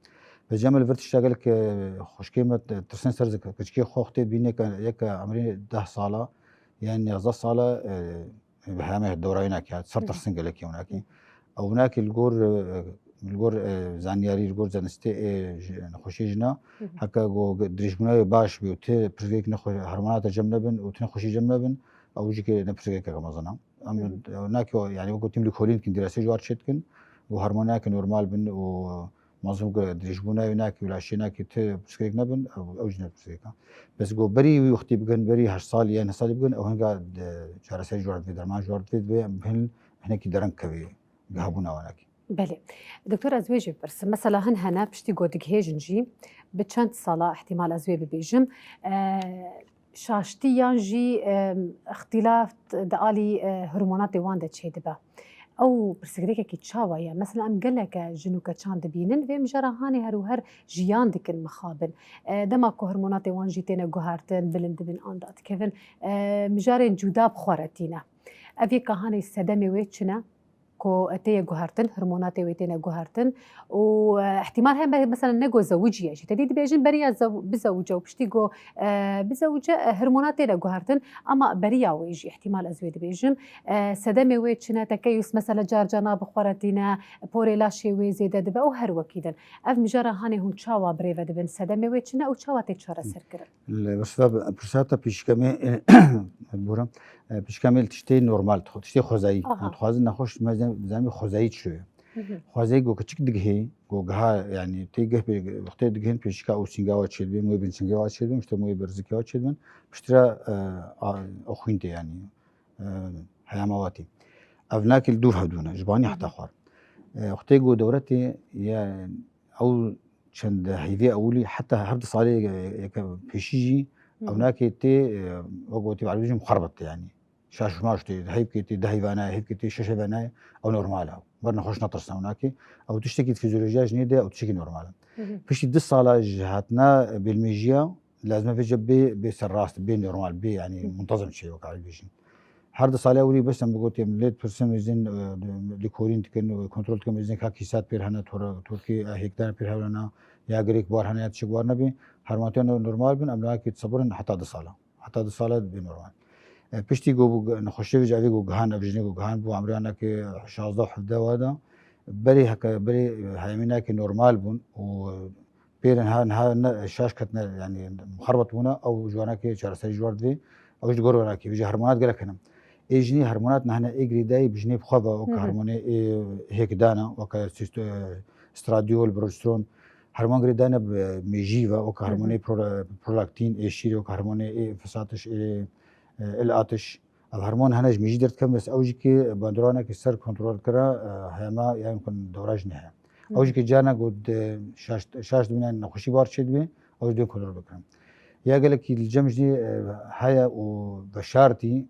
Ve cem li vir tişta gelek, e, xwişkê me, e, tirsin ser zik-, kiçikê xwe xwedê bîne ke yeke emrê deh sala, yan nêzdeh sala, e, bi heme dewrayî nake, ser Hı hı. tirsin gelekî winakî. Ew winakî li gor, e, Li gor, e, zanyarî, li gor zanistê, e, ji, nexweşiyê jina, Hı hı. heke ku dirêjbûna wê baş bî û ti pirsgirêk nexwe-, hormonata cem nebin û ti nexweşî cem nebin, ew jî ke ne pirsgirêkeke mezin e. Em, Hı hı. e, nake, yani, wek gotîm, lêkolîn dikin, dîrasê ji war çêdikin, û hormonayeke normal bin û mezin ku dirêjbûna wê nake û laşê nake ti pirsgirêk nebin, ew, ew jî ne pirsgirêk e. Bes ku berî wî wextî bikin, berî heşt salî yan neh salî bikin, ew hinga, e, çareserî ji war divê, derman ji war divê, divê em hin-, hinekî dereng kevê gihabûna wan nake. Belê. Doktor, ez wê jî bipirsim. Mesela hin hene, piştî ku digihêjin jî, bi çend sala ihtimal ez wê bibêjim, e, şaştî yan jî, e, îxtîlaf di alî, e, hormonatê wan de çêdibe. Ew pirsgirêkekî çawa ye? Mesela em geleke jin û keçan dibînin, vê mijara hanê her û her jiyan dikin mixabin. E, dema ku hormonatê wan jî têne guhertin, bilind dibin an dadikevin, e, mijarên cuda bi xwe re tîne. Ev yeka hanê sedemê wê çi ne? Ku tê ye guhertin, hormonatê wê têne guhertin û, e, ihtimal heye, mesela, ne ku zewiciye jî. Te dî dibêjin beriya zew-, bizewice û piştî ku, e, bizewice, e, hormonat têne guhertin, ama beriya wê jî ihtimal ez wê dibêjim. E, sedemê wê çi ne, tekeyus, mesela, car car nabixweretîne, porê laşê wê zêde dibe û her wekî din. Ev mijara hanê hûn çawa birêve dibin? Sedemê wê çi ne û çawa tê çareserkirin? Li, mesela, pirsa te pêşîka me, bûra, e, pêşîka me li tiştê normal, tiştê xwezayî. Aha. Em dixwazin nexweş, me zanî xwezayî çi ye. Hı hı. Xwezayî ku kiçik digihê, ku giha, yani, tê gih pê-, wextê digihên pêşîka û sînga wa çêdibin, moyê bin sînga wa çêdibin, işte moyê berzikê wa çêdibin, piştre, e, a, o xwîn tê, yani, e, heyama wa tê. Ev nakê li dûv hevdû ne, ji banî Hı hı. heta xwar. E, wextê ku dewre tê, ya, ew çend heyvê ewilî, heta her du salê, e, yeke pêşî jî, Hı ew hı. nakê tê, e, wek gotî bi erebî jî muxerbet tê, yani. Şaş û maş tê, heyvkê tê, deh heyvana ye, heyvkê tê, şeş heyvana ye, ew normal e. Ber nexweş netirsin ew nakê. Ew tiştekî di fizyolojiya jinê de, ew tiştekî normal e. Hı hı. Piştî du sala ji hatina bêlmêjiya, lazim e vêce bê, bê serrast, bê normal, bê, yani, Hı. muntezim çê, wek erebî bêjin. Her du salê ewilî bes em bigotê, em lê dipirsin, êzin, e, lêkolîn dikin, e, kontrol dikin, êzin ka kîsat pêr hene, tor-, torkê, e, hêkdana pêr hewlana, ya girêk bar hene, ya tişek bar nebê. Her matiyan normal bin, em nakê disebirin heta du sala. Heta du sala dibê normal. E, piştî ku bû nexweşiyê vêce evê ku gihan, ev jinê ku gihan bû, emrê anakê şazdeh û hevdeh wa da, berê heke, berê, e, heyamînakê normal bûn û, e, pêrin ha, ha ne, şaş ketine, yani muxerbet bûne, ew ji wanakê çareserî ji war divê, ew ji gor wanakê, vêce hormonat gelek hene. Ê jinî hormonat nehene, ê girêdayî bi jinê bi xwe ve, weke Hı hı. hormonê ê hêkdana, weke sist-, e, stradiol, progesteron, Herman girêdayî ne bi mêjî ve, weka Hı hı. hermanê pro-, prolaktin, ê şîrê, weka hermanê ê fesatiş, ê, e, il atiş. Ev herman hene ji mêjî derdikevin, bes ew jî ki bandorana ki ser kontrol kira, e, hema yan kun dewra jî ne heye. Hı Ew jî hı. ki carna ku di şaş, şaş dibîne nexweşî bar çêdibê, ew jî dê kontrol bikirin. Ya gelekî li cem jî, e, heye û veşartî,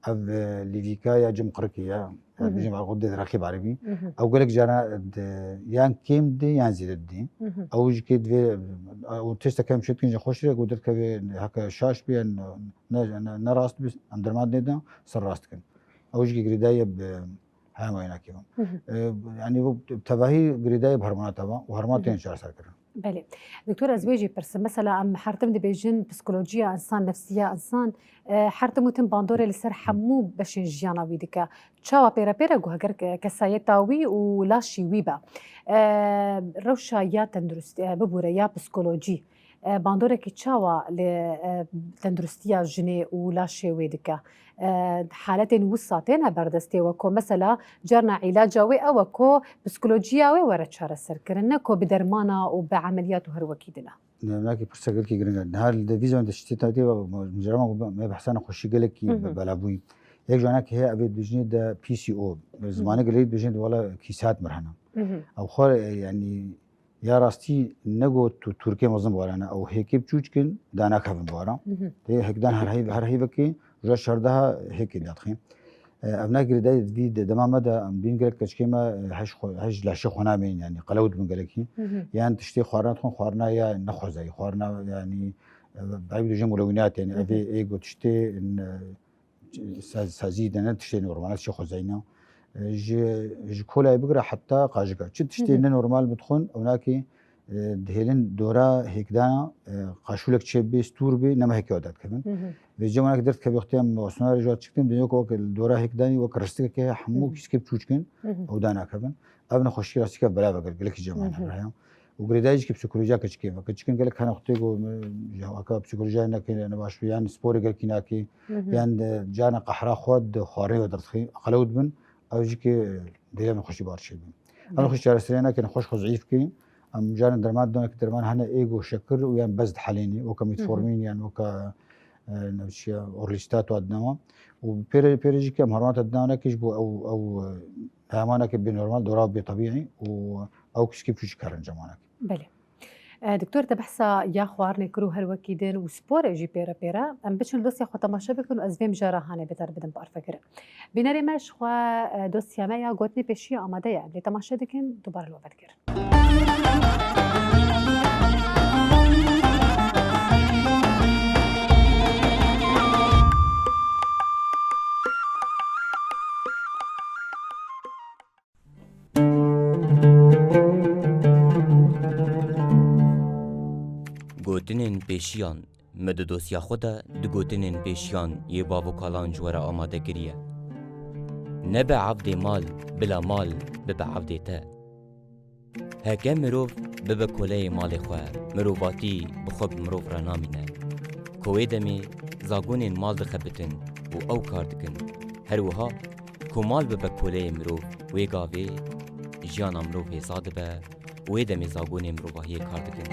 Ev, e, lîvîka ya cem qirikê ya. Hı hı. Bijîm, xwe dê diraqî barê bî. Hı hı. Ew gelek cara di, yan kêm didê, yan zêde didê. Hı hı. Ew jî kê divê, ew têşteke em şêt kin ji xweş re, ku derdikeve heke şaş bî, yan ne, ne, ne rast bî, em derman nêdin, ser rast kin. Ew jî girêdayî bi hema wê nakê. Hı hı. E, yani bu tevahî girêdayî bi hormonata ve û hormonat Hı hı. tên çareser kirin. Belê. Doktor, ez wê jî pirsim. Mesela em her tim dibêjin psikolojiya insan, nefsiya insan, e, her tim û tim bandorê li ser hemû beşên jiyana wî dike. Çawa pêre pêre ku heger ke-, kesayeta wî û laşî wî be. E, rewşa ya tenduristî, e, bibûre ya psikolojî, e, bandorekî çawa li, e, tenduristiya jinê û laşê wê dike? E, haletên wisa têne berdestê we ku mesela carna îlaca wê ew e ku psikolojiya wê were çareserkirin, ne ku bi dermana û bi emeliyat û her wekî din e. Ne, nakî pirsa gelkî giring e. Niha li devîza de tiştê tadê ve, mucarama ku me behsa nexweşî gelekî Hı hı. be-, bela bûyî. Yek ji wanakî heye, evê dibêjinê de P C O. Hı hı. Zimanê gelekî dibêjinê de wala kîsat mirhena. Hı hı. Ew xwe, e, yanî, ya rastî ne got tu Tirkê mezin bi wana ne. Ew hêkê biçûçkin danakevin bi wana. Hı hı. Tê hêkdan her heyv-, her heyvekê ji şerdeha hêkê dadixî. E, ev ne girêdayî vî de dema me de em bîn gelek keçikê me, e, hej xwe, hej laşê xwe namên, yanî qelew dibin gelekî. Hı hı. Yan tiştê xwarina dixwin, xwarina ya nexwezayî, xwarina yanî, e, beyb dibêjin mulewînat, yanî Hı hı. evê ê got tiştê, e, saz-, sazî de ne tiştê normal, tiştê xwezayî ne. E, ji, ji kolayê bigire heta qajika. Çi tiştê Hı hı. ne normal bidixwin, ew nakê, E, dihêlin dora hêkdana, e, qaşûlek çêbê, stûr bê, nema hêkê wa derdikevin. Vê cemanek derdikeve wextê em osnarê ji wa çiktin, dê wek, wek dora hêkdanî wek ristikeke hemû kîskê biçûçkin ew danakevin. Ev nexweşî rastî ke bela vekir gelekî ceman heye. Û girêdayî jî ki psîkolojiya keçikê ve. Keçikin gelek hene wextê ku, e, ya weka psîkolojiya neke ne baş be, yan sporê gelkî nake, yan, e, carna qehra xwe di xwarinê ve derdixî, qelew dibin, ew jî ki, e, dêle nexweşî bar çêbin. Em nexweş çareseriyê nakin, nexweş xwe zîf kî. Em carin derman didin ki derman hene ê ku şekir û yan bez dihelênî, weka metformîn yan weka, e, navçiya orlistat wa dinawa. Û pêre, pêre jî ki em hormata dinawa nekî ji bo ew, ew, e, dayamana ki bê normal, dora bê tebîî û ew kîskî pûç karin cemanek. Belê. E, Doktor, te behsa ya xwarinê kir û her wekî din û sporê jî pêre pêre. Em biçin li dosya xwe temaşe bikin û ez vê mijara hanê bêdar bidim parvekirin. Bînerê me ji xwe, e, dosya me ya gotinê pêşiya amade ye. Em lê temaşe dikin, dubare li we vedigerin. Gotinên pêşiyan. Me di dosya xwe de di gotinên pêşiyan yê bav û kalan ji we re amade kiriye. Nebe evdê mal, bila mal bibe evdê te. Heke mirov bibe koleyê malê xwe, mirovatî bi xwe bi mirov re namîne. Ku wê demê zagonên mal dixebitin û ew kar dikin. Her wiha ku mal bibe koleyê mirov, wê gavê jiyana mirov hêsa dibe, û wê demê zagonê mirovahiyê kar dikin.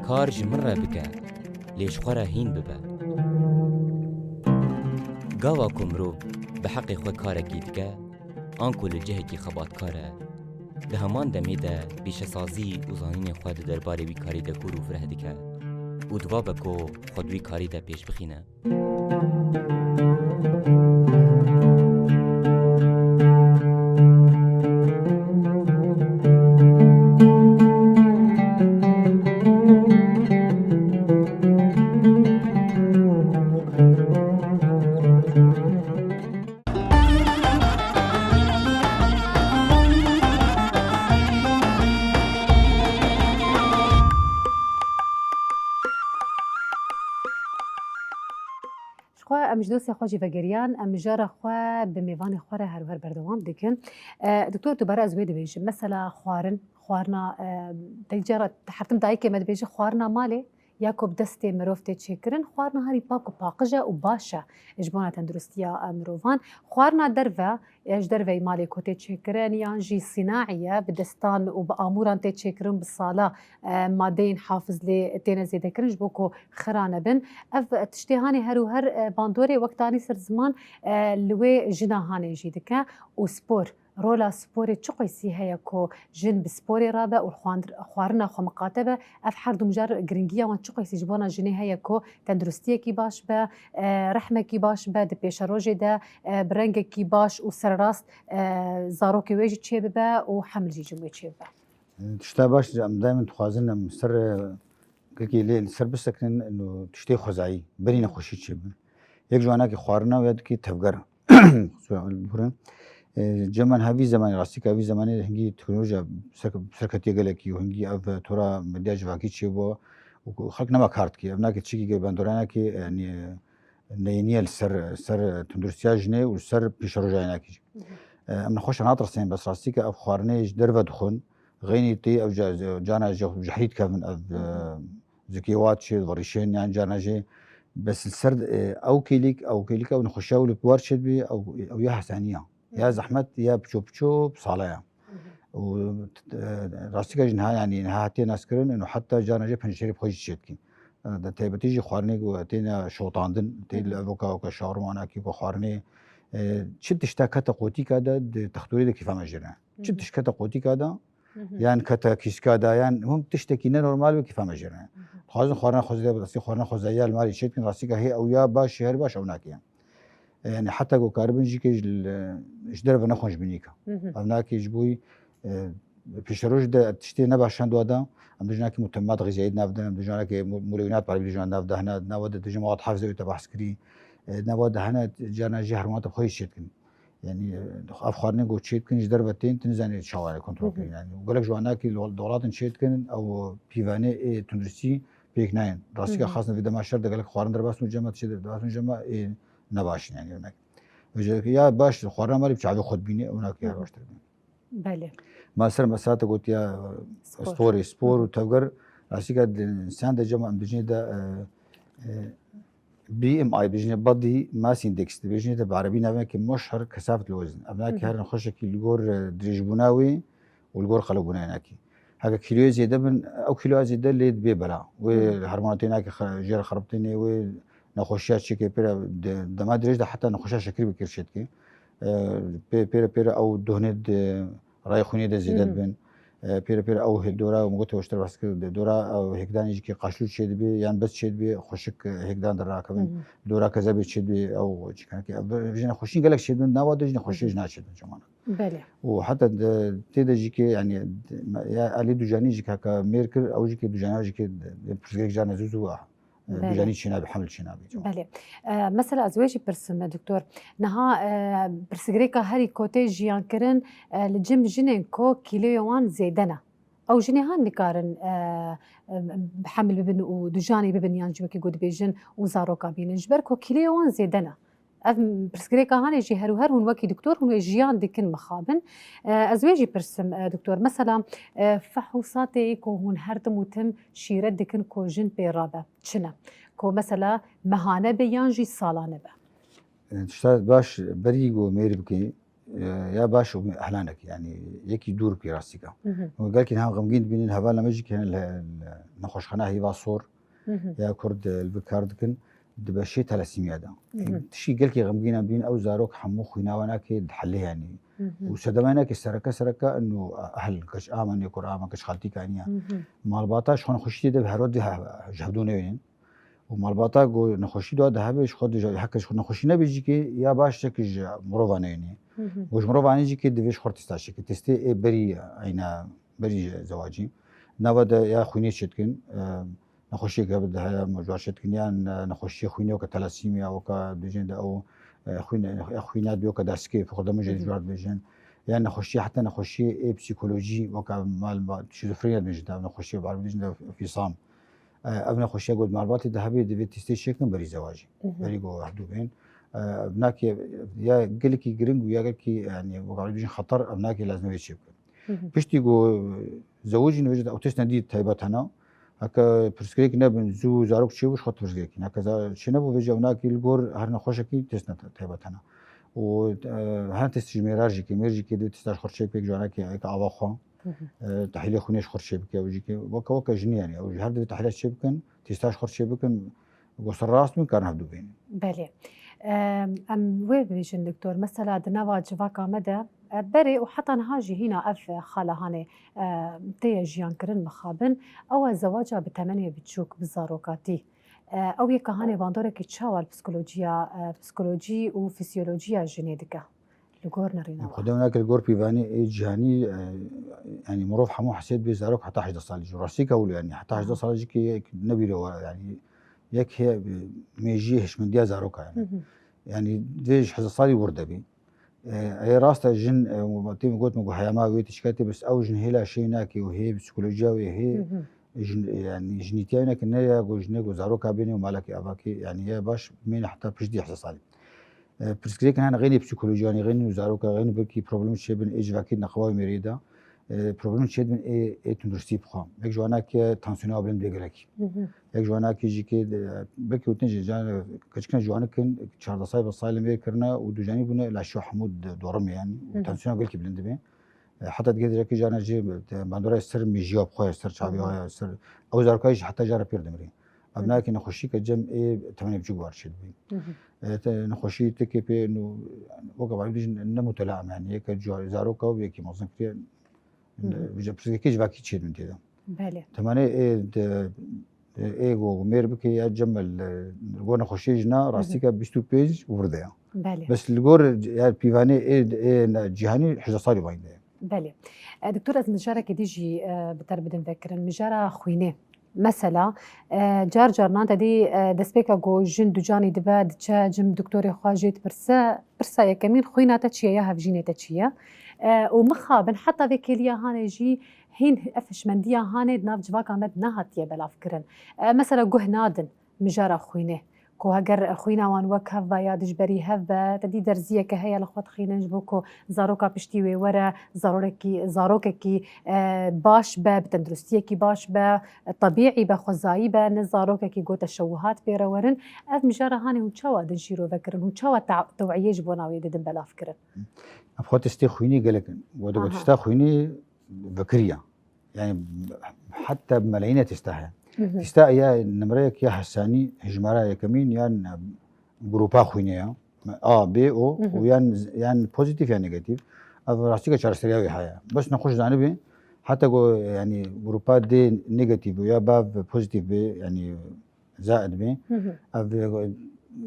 Kar ji min re bike, lê ji xwe re hîn bibe. Gava ku mirov bi heqê xwe karekî dike, anku li cihekî xebatkar e, di heman demê de pîşesazî û zanînê xwe di derbarê wî karî de kûr û fireh dike û divabe ku xwe di wî karî de pêş bixîne. Ji xwe em ji dosya xwe jî vegeriyan, em mijara xwe bi mêvanê xwe re her û her berdewam dikin. E, Doktor, dubare ez wê dibêjim. Mesela xwarin, xwarina, e, te cara te hertim dayikê me dibêje xwarina malê ya ku bi destê mirov tê çêkirin, xwarina herî pak û paqij e û baş e ji bona tenduristiya, e, mirovan. Xwarina derve, e, ji derveyî malê ku tê çêkirin yan jî sînaî ye, bi destan û bi amûran tê çêkirin, bi sala, e, madeyên hafiz lê têne zêdekirin ji bo ku xira nebin. Ev tiştê hanê her û her, e, bandorê wek danî ser ziman, e, li wê jina hanê jî dike û spor. Rola sporê çi qeysî heye ku jin bi sporê rabe û xwand-, xwarina xwe miqate be? Ev her du mijar giringiya wan çi qeysî ji bona jinê heye ku tenduristiyekî baş be, e, rehmekî baş be di pêşerojê de, e, bi rengekî baş û sererast, e, zarokê wê jî çêbibe û hemil jî ji wê çêbibe. Tişta baş, em daîmen dixwazin em ser, e, Kekê lê li ser bisekinin û tiştê xwezayî, berî nexweşî çêbin. Yek ji wanakî xwarina û ya dikî tevger. Kusura bixwin. E, cem me niha vî zemanî, rastîka vî zemanî hingî teknolojiya ser-, serketiye gelekî û hingî ev tora medya civakî çêbû û xelk nema kar dikî. Ev nakê çikî ge bandoryanakî, e, neyêniye li ser, ser tunduristiya jinê û li ser pêşerojayênakî jî. E, em nexweş hat rexsên, bes rastîka ev xwarinê ji derve dixwin. Xeynî tê ew ca-, cana jî jehrî dikevin ev, e, zikê wa çê, verîşên yan cana jê. Bes li ser, e, ew kêlîk, ew kêlîk ew nexweşiya û li war çêdibî, ew, ew ya hesaniya. Ya zehmet, ya piço piço, bi sala ya. Û, e, rastîka jî niha, yanî niha hatiye naskirin, û heta cana jê penceşêrê bi xwe jî çêdikîn. E, de taybetî jî xwarinê ku têne şotandin, tê li evoka, weka şawarmanakî ku xwarinê, e, çi tişta kete qotîka de di textorê de kêfa me jê re. Çi tişt kete qotîka de, yan kete kîska de, yan hûn tiştekî nenormal be kêfa me jê re. Dixwazin xwarina xwezayî, rastî xwarina xwezayî ya li malê çêdikin, rastîka hê ew ya baş, her baş ew nake. E, yanî heta ku karibin jî ke ji, ji derve nexwin ji bînî ke. Ev nake ji bo, e, pêşeroj de tiştê nebaş hend wa de, em dijnakî mutemmat xizayî di nav de, em dijnakî mu-, mulewînat parabî dijna nav de, hene nav de dijin mewad hafize te behs kirî, e, nav de hene carna jî hermata xwe jî çêdikin. Yanî, ev xwarinê ku çê dikin ji derve tên, tu nizanî çawa kontrol kirin. Yanî, gelek ji wan nakî dewletin çê dikin, ew pîvanê ê tunduristî pêk nayên. Rastîka xastin vê dema şer de gelek xwarin derbas û cema, çê derbas û cema ê nebaş in, yanî, örnek. Vêca ya baş, xwarina malî bi çavê xwe dibîne, ew nakî her baştir bîne. Belê. Ma ser me saete gotiya, e, sporê, spor û tevger, rastîka di, sen de cema em dijîne de, e, e, B M I bijîne, body mass index dibêjine de bi erebî navekî moş her kesafet li wezn. Ev nakî her nexweşekî li gor, e, dirêjbûna wê û li gor qelibûna wê nakî. Heke kîloyê zêde bin, ew kîloya zêde lê dibê bela. Wê hormona tê nakî xe-, jê re xeribtinê, wê nexweşiya çêkê pê re de-, dema dirêj de heta nexweşiya şekirî bi kêr çêdike. E, pê-, pê re, pê re ew dohnê di rayê xwînê de zêde dibin. E, pê re, pê re ew hê-, dora, min gote, hoştir behs kir, dora ew hêkdanê jî ke qaşlû çêdibê, yan bez çêdibê, xweşik, e, hêkdan dirakevin. Dora kezebê çêdibê, ew çikanekê. Ev, ev jî nexweşî gelek çêdibin, nava de jî nexweşî jî naçêdibin cemanek. Belê. Û heta de, tê de jî ke, yanî, de, me, ya alî ducanî jî ke heke mêr kir, ew jî ke ducana jî ke de, de pirsgirêk carna zû zû a. Belê. Ducanî çênabe, heml çênabe. Belê. E, mesela ez wê jî pirsim, doktor. Niha, e, pirsgirêka herî kotê jiyan kirin, e, li cem jinên ku kîloyê wan zêde ne. Ew jinê han nikarin, e, e, hemil bibin û ducanî bibin, yan jî wekî ku dibêjin û zaroka bînin. Ji ber ku kîloyê wan zêde ne. Ev pirsgirêka hanê jî her û her hûn wekî doktor hûn wê jiyan dikin mixabin. E, ez wê jî pirsim, e, doktor. Mesela, e, fehûsatê ku hûn her tim û tim şîret dikin ku jin pê rabe. Çi ne? Ku mesela mehane be yan jî salane be. E, tişta baş berî ku mêr bikî, e, ya baş û ehlanekî, yanî yekî dûr bikî rastîka. Hı hı. Û gelkî niha xemgîn dibînin, hevalna me jî ke hene li, li nexweşxaneya Heyva Sor, Hı hı. ya Kurd, e, li vir kar dikin, di beşê talasîmiya de. Hı hı. Tiştî gelkî xemgîn em dibînin, ew zarok hemû xwîna wan ake dihelê, yanî. Hı hı. Û sedema wan ake sereke sereke ino ehl, keç ama ne, kur ama, keç xaltîka niya. Hı hı. Malbata ji xwe nexweşî tê de, her wextê he-, ji hevdû newênin. Û malbata ku nexweşî dua de hebe, ji xwe dije, heke ji xwe nexweşî nebe jî ke ya baş çek ji mirova neyne. Hı hı. Ku ji mirova neyne jî ke divê ji xwe testa çêke. Testê ê berî eyna, berî zewacî. Nava de ya xwînê çêdikin, e, nexweşiyeke hebe de heye, me cuar çêdikin, yan, e, nexweşiyê xwînê weke talasîmiya, weke dijên de ew, e, xwîn, e, xwîna di weke dasikê, fixurdemijê Hı hı. cuar dibêjin. Yan nexweşiya, heta nexweşiyê ê psîkolojî, weke mal, mal, şîzofreniya dibêjin de, ev nexweşiyê bi erebî dibêjin de fisam. E, ev nexweşiya ku di malbatê de hebe, divê testê çêkin berî zewacî. Hı hı. Berî ku hevdû bên. E, ev nake ya gelekî giring û ya gelekî, yanî, wek bijîn xeter, ev nake lazim e wê çê bikin. Hı hı. Piştî ku zewicîn, vêca ew testên dî taybet hene. Heke pirsgirêk nebin, zû zarok çêbû, ji xwe pirsgirêkî. Heke za-, çênebû, vêca ew nake li gor her nexweşekî testên te-, taybet hene. Û, e, her test ji mêra jî ke, mêr jî ke divê testa ji xwe çê bike, ji wan ake ava xwe. Hı hı. E, tehlîlê xwînê ji xwe çê bike, ew jî ke weke, weke jinî, yanî, ew jî her divê tehlîlê çê bikin, testa ji xwe çê bikin, ku serrast bin, karin hevdû bênin. Belê. E, em wê bibêjin, doktor, mesela di nava civaka me de, e, berê û heta niha jî hîna ev, e, xala hanê, e, tê ye jiyan kirin mixabin, ew e zewaca bi temenê biçûk, bi zarokatî. E, ew yeka hanê bandorekî çawa li psikolojiya, e, psikolojî û fîzyolojiya jinê dike? Li gor nerîna we. Xwedê wina kir gor pîvanê ê cîhanî, e, yanî mirov hemû hesê dibê zarok heta hejdeh salî jî. Rastî ka wilo, yanî heta hejdeh salî jî ke yek nebîre we, yanî yek hê, e, mêjiyê hişmendiya zaroka, yanî. Hı hı. Yanî divê ji hejdeh salî wir de bî. E, ê rast e, jin, e, tê min got, min got heyama wê tişka tê, bes ew jin hêla şey nake û hê psikolojiya wê hê Hı hı. jin, yanî jinîtiya wê nake, ne ya ku jinê ku zaroka bêne û malekê avakê, yanî ya baş bimêne heta piştî hejdeh salî. E, pirsgirêkên hene xeynî psîkolojî, anî xeynî û zaroka, xeynî belkî problem çêbin ê civakî di neqeba wê mêrê de. E, problem çêdibin ê, ê tunduristî bixwe. Yek ji wana ke tansiyona bilind bê gelekî. Hı hı. Yek ji wana ke jî ke, e, belkî gotin jî, can, keçikên ji wan kin, çardeh salî, bîst salî mêr kirine û ducanî bûne, laşiya hemû di-, dorim e, yanî, û Hı hı. tansiyona gelkî bilind dibe. E, heta digê dirêkî carna jî, e, bandora ser mêjiya bi xwe, ser çaviya Hı hı. ya, ser, ew zarokayê jî heta cara pêr dimirî. Ev Hı hı. nake nexweşî ke cem ê temenê biçûk war çêdibî. Hı hı. E, te nexweşî tikê pê, nû, weke bavê bijî ne mutela em, yanî, yeke ca-, zaroka û yekî mezin kiriye, Hı hı. vêca pirsgirêkê civakî çêdibin tê de. Belê. Temenê ê de, ê ku mêr bike ya cem e, li gor nexweşiyê jina Hı hı. rastîka bîst û pênc û vir de ya. Belê. Bes li gor, ya pîvanê ê, ê ne cîhanî hejdeh salî wan de ye. Belê. E, doktor, ez mijarekê dî jî, e, bi te re bidim vekirin. Mijara xwînê. Mesela, e, car carnan te dî, e, destpêka ku jin ducanî dibe, diçe cem doktorê xwe jê dipirse, pirsa yekemîn xwîna te çi ye ya hevjînê te çi ye? E, û mixabin heta vê kêliya hanê jî hîn ev hişmendiya hanê di nav civaka me de nehatiye belavkirin. E, mesela guh nadin mijara xwînê. Ku heger xwîna wan wek hev be ya dijberî hev be, te dî derziyeke heye li xwe dixînin ji bo ku zaroka piştî wê were, zarorekî, zarokekî, e, baş be, bi tenduristiyekî baş be, tebîî be, xwezayî be, ne zarokekî ku teşewuhat pê re werin. Ev mijara hanê hûn çawa din şîrove kirin? Hûn çawa te-, tewiyê ji bona wê didin belavkirin? Em xwe testê xwînê gelek in. We digot Aha. testa xwînê vekiriya. Yani heta bi melayîne testa heye. Mhm. Testa ya nimreyek ya hesanî, hijmara yekemîn yan grupa xwînê ya. A, B, O Mhm. û yan, yan pozîtîf ya negatîf. Ev rastîka çareseriya wê heye. Bes nexweş zanibê, heta ku yani grupa D negatîf bû ya B pozîtîf bê, yani zaid bê. Mhm. Ev, e,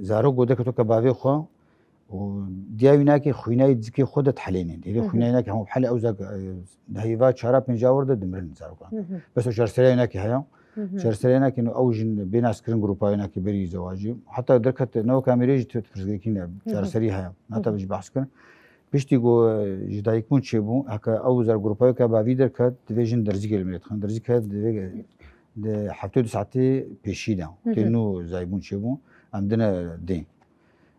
zarok ku derketoke bavê xwe û diya wî nake xwînayê zikê xwe de dihelêne. Dêrê Mhm. xwînayê nake hemû helê ew zak, e, di heyva çara pênca wir de dimirin zarokan. Mhm. Bes ew çareseriya wî nake heye. Mhm. Çareseriya nake ew jin bê naskirin grupa wî nake berî zewacî. Heta derket ne weka mirê jî tu pirsgirêkî ne. Mhm. Çareserî heye. Nata Mhm. jî behs kirin. Piştî ku, e, ji dayikbûn çêbû, heke ew zar grupa wê ke bavî derket, divê jin derzîkê li mirê dixin. Derzîke divê di heftê du saetê pêşî de, Hı hı. tê nû zayîbûn çêbû, em dine dê.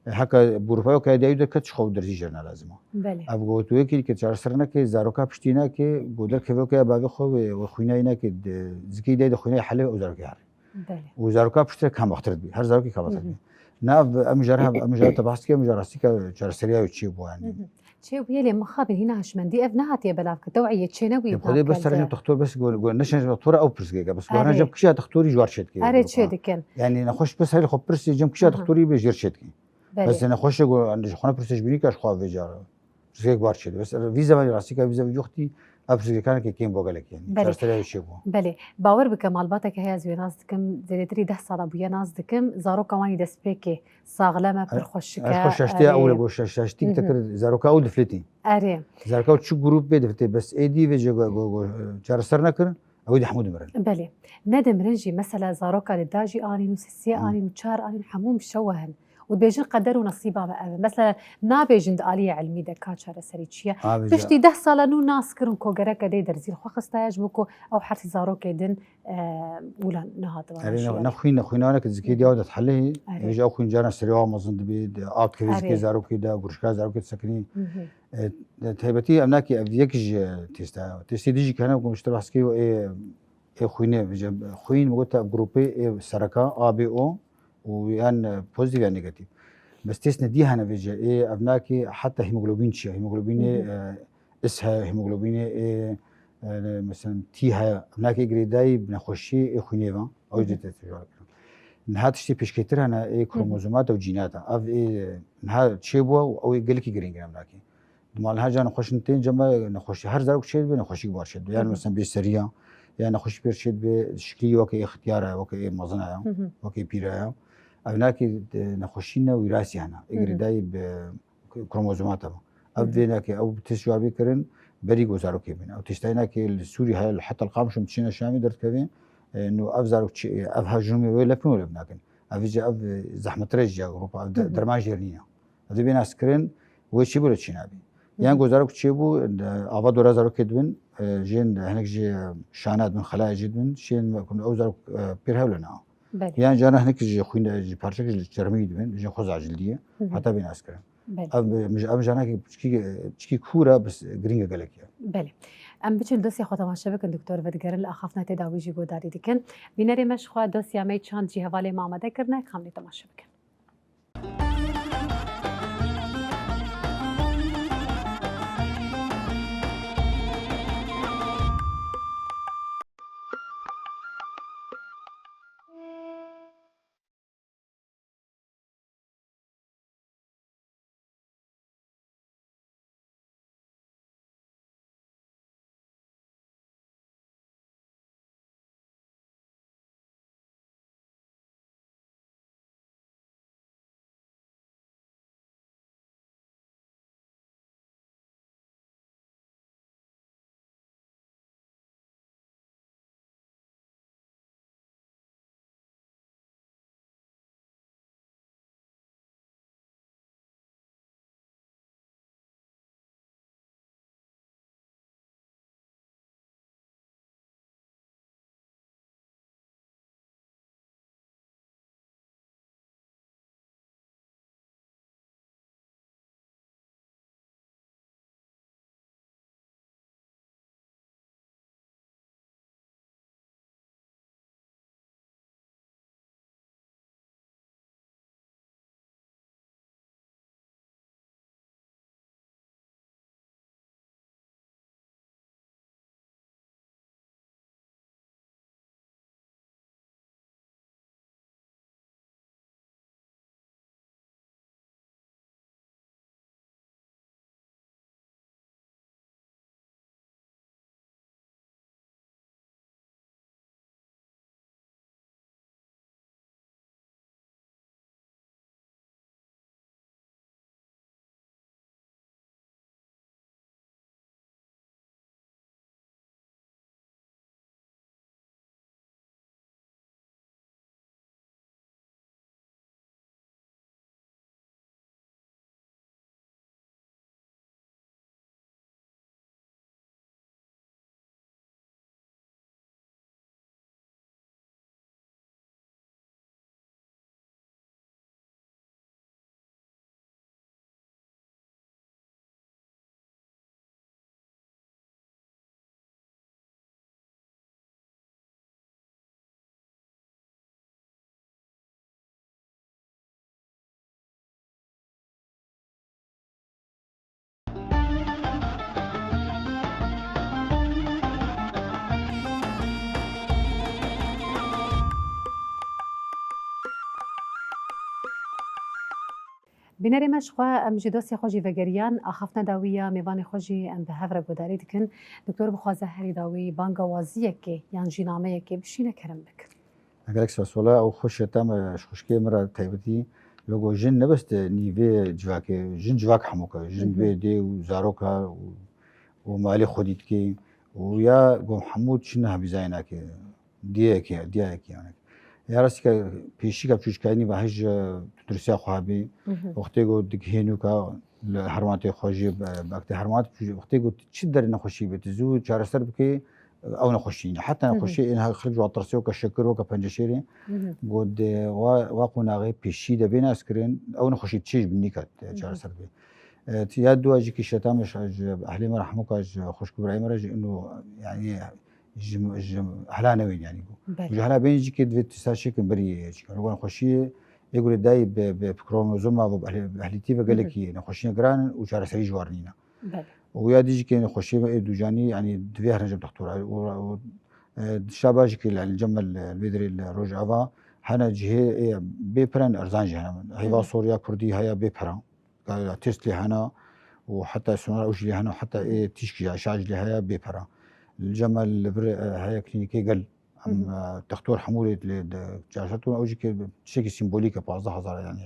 E, heke grupa wê ke diyayî derket, ji xwe derzî jêrine lazim e. Belê. Ev got wê kirî ke çareser neke, zaroka piştî neke, got derkeve ke bavê xwe wê, wê xwînayê neke, di zikê dayî de xwînayê helê û zarokê herê. Belê. Û zaroka piştre kambaxtir dibî. Her zarokê kambaxtir Hı hı. dibî. Nav em jara, em jara te bahs kir, em jara rastîka çareseriya wê çêbû yani. Hı hı. Çêbûye lê mixabin hîna hişmendî ev nehatiye belavkirin. Tewiyê çênebûyî. Em xwedê bes serê cem doktor bes go, go neşen ji doktora ew pirsgirêk e. Bes go hena Erê. cem kişa doktorî ji war çêdike. Erê çêdikin. Yani nexweş bes herê xwe pirsê cem kişa Aha. doktorî bê jêr çêdikin. Belê. Bes nexweş e go ji xwe ne pirsê ji bînî ka ji xwe vê cara. Pirsgirêk war çêdikin. Bes vî zemanî rastîka vî zemanî yoxtî ev pirsgirêkaneke kêm bo gelek yani. Belê. Çareseriya wê çêbû. Belê. Bawer bike malbateke heye ez wê nas dikim. Zêdetirî deh sala bûye nas dikim. Zaroka wan î destpêkê saxlem e, pir xweşik e. Her xweş şaştiya Erê. ew le bo şaş-, şaştî Mhm. te kir zaroka ew difletî. Erê. Zaroka ew çi grûp bê difletê, bes êdî vê jê go, go, go, çareser nekirin, ew ê dihemû dimirin. Belê. Ne dimirin jî, mesela zaroka li da jî anîn û sisê Hı. anîn û çar anîn hemû mişeweh in. Û dibêjin qeder û nesîba me ev e. Mesela nabêjin di aliyê ilmî de ka çareserî çi ye. Abê Piştî ca- deh sala nû nas kirin ku gereke dê derzî li xwe xistaya ji bo ku ew hertî zarokê din, e, wila nehatiba Erê, ne, jiyar. ne xwîn, ne xwînanek zikê diyaw de dihelê. Erê. Ê ji ew xwîn caran serê wa mezin dibê, di av dikevê zikê Erê. zarokê de, gurişka zarokê disekinî. Hı hı. E, de taybetî em nakê ev yek ji têsta. Têstê dî jî kene ku miştir behs kiriyo ê, ê xwînê, vêce xwîn, min got ev grûpê ê sereka A B O û yan, e, pozîtîf yan negatîf. Bes têstine dî hene vêce ê ev nakê heta hemoglobîn çi ye? Hemoglobînê, Hı hı. e, S heye, hemoglobînê ê, e, mesela T heye, ev nakê girêdayî bi nexweşiyê ê xwînê ve. Ew jî Hı hı. tê tecrube kirin. Niha tiştê pêşkêtir hene ê Hı hı. kromozomat û cînat e. Ev ê niha çêbûye û ew ê gelekî girîng e ev nakê. Dima niha ca nexweşin tên cem e nexweşî. Her zarok çê dibe nexweşî bar çê dibe. Hı Yani hı. mesela bêseriya, ya nexweşî pêr çê dibe, şiklî weke ê xitiyara ye, weke ê mezina ye, Hı hı. weke pîra ye. Ev nakê, e, nexweşî ne wîrasî hene. Ê Hı hı. girêdayî bi k-, kromozomata me. Ev Hı hı. vê nake, ew test cevabê kirin, berî ku zarokê bîne. Ew testayê nake li Sûrî heye, li heta li Qamişlo çêne Şamê derdikevin. E, nû ev zarok çi, ev ha jinûmê wê lef wê lef nakin. Ev jî ev, e, zehmetre jî ya Ewropa, ev de, Hı hı. derman jê nîne. Ev dê bê naskirin, wê çi bû lê çi nabî. Hı Yan hı. ku zarok çêbû, e, ava dora zarokê dibin, e, jên hinek jî şana dibin, xelaya jî dibin, şên ew zarok, e, pêr hewle na. Belê. Yan caran hinek ji xwîn de, ji parçek ji çermî dibin, jên xwe zacildiye, Hı hı. heta bê naskirin. Belê. Ev, ev janakî piçkî, piçkî kûr e, bes girîng e gelek e. Belê. Em biçin dosyê xwe temaşe bikin, doktor vedigerin li axaftina têdawî jî guhdarî dikin. Bînerê me ji xwe dosya me çand jî hevalê me amade kirine, kamlî temaşe bikin. Bînerê me ji xwe em ji dostê xwe jî vegeriyan, axaftina dawî ya mêvanê xwe jî em bi hev re guhdarî dikin. Doktor bixwaze herî dawî banga waziyekê yan jî nameyekê bişîne kerem bik. Gelek spas. Wela ew xweş e, te me ji xwişkê min re taybetî. Wego jin ne bes di nîvê civakê, jin civak hemûk e. Jin vê dê û zaroka û, û malê xwedî dikê. Û ya gom hemû çi ne hemîzayê nake. Diyekê, diyayekê yani. Ya rastî ke pêşî ke çûçkayînî ve hij, e, tundrisiya xwe hebî. Wextê go digihê nûka li hermatê xwe jî, e, wextê hermat, wextê go çi derê nexweşî bê, tu zû çareser bikê, ew nexweşî. Heta nexweşî ên her xelk ji wan tirse, weke şekir, weke penceşêrê. Go de wa, wa qonaxê pêşî de bê naskirin, ew nexweşî çêj bi nîka çareser bê. E, ti ya dua jî kî şeta me ji, ji ehlê me re hemûka ji xwişk û birayê me re jî ino, yani, ji, ji hela newên, yani, go. Belê. Ji hela bên jî kê divê tu ser çêkin berî, çikan. Wan xweşiyê, ê gurê dayî bi, bi kromozoma ve, bi ehlî-, bi ehlîtî ve gelekî nexweşiyên giran in û çareserî ji war nîne. Belê. Û ya dî jî kê nexweşiyê me ê dûcanî, yani, divê her cem dextora. Û, û, e, şaba jî kê, yani, cem me li, li vê derê li Rojava hene cihê ê bê piran erzan jî hene. Heyva sor ya kurdî haya bê piran. Test lê hene û heta sonar ew jî lê hene, heta ê tîşkî ya şa jî lê heye bê pera. Li cem me li vir, e, heye klînîkê gel. Em, e, textor hemû lê, lê de çarşet û ew jî ke tiştekî sîmbolîk e, pazdeh hezar e, yani.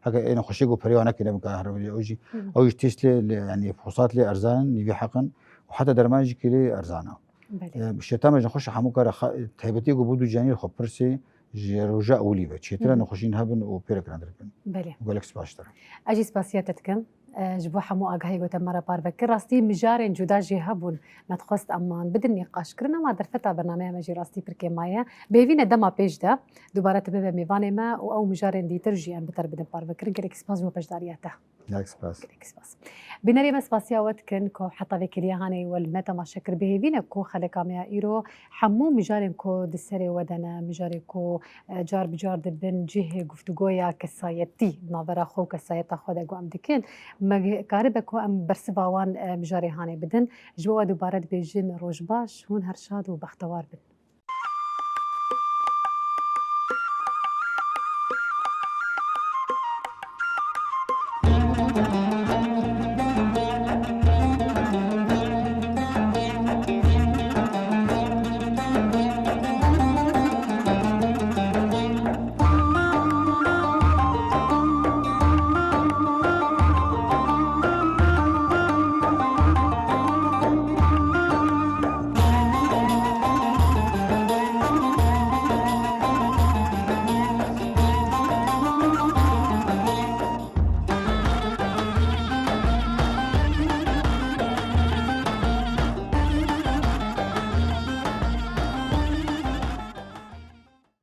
Heke ê nexweşê ku perê wan neke, ne bika her ew jî, ew jî test lê, lê, yani, fosat lê erzan in, nîvê heq in û heta derman jî kê lê erzan e. Belê. E, şeta me ji xweş hemû kare xa-, taybetî ku bû du canî xwe pirsê, ji roja ewilî ve çêtir e, nexweşîn hebin û pê re girantir bin. Belê. Gelek spas ji te re. Ez jî spasiya te dikim, e, ji bo hemû agahiyê ku te me re parve kir. Rastî mijarên cuda jî hebûn, me dixwest em wan bidin nîqaş kirin, ama derfeta bernameya me jî rastî pir kêmaye. Bi hêvî ne dema pêş de dubare tu bibe mêvanê me û ew mijarên dîtir jî em bi te re bidin parve kirin. Gelek spas ji bo beşdariya te. Gelek spas. Gelek spas. Bînerê me spasiya we dikin ku heta vê kêliya hanê we li me temaşe kir. Bi hêvî ne ku xeleka me ya îro hemû mijarên ku di serê we de ne, mijarê ku, e, car bi car di bin cihê guftûgoya kesayetî, navbera xwe û kesayeta xwe de ku em dikin, me karibe ku em bersiva wan, e, mijarê hanê bidin. Ji bo we dubare dibêjin roj baş, hûn her şad û bextewar bin.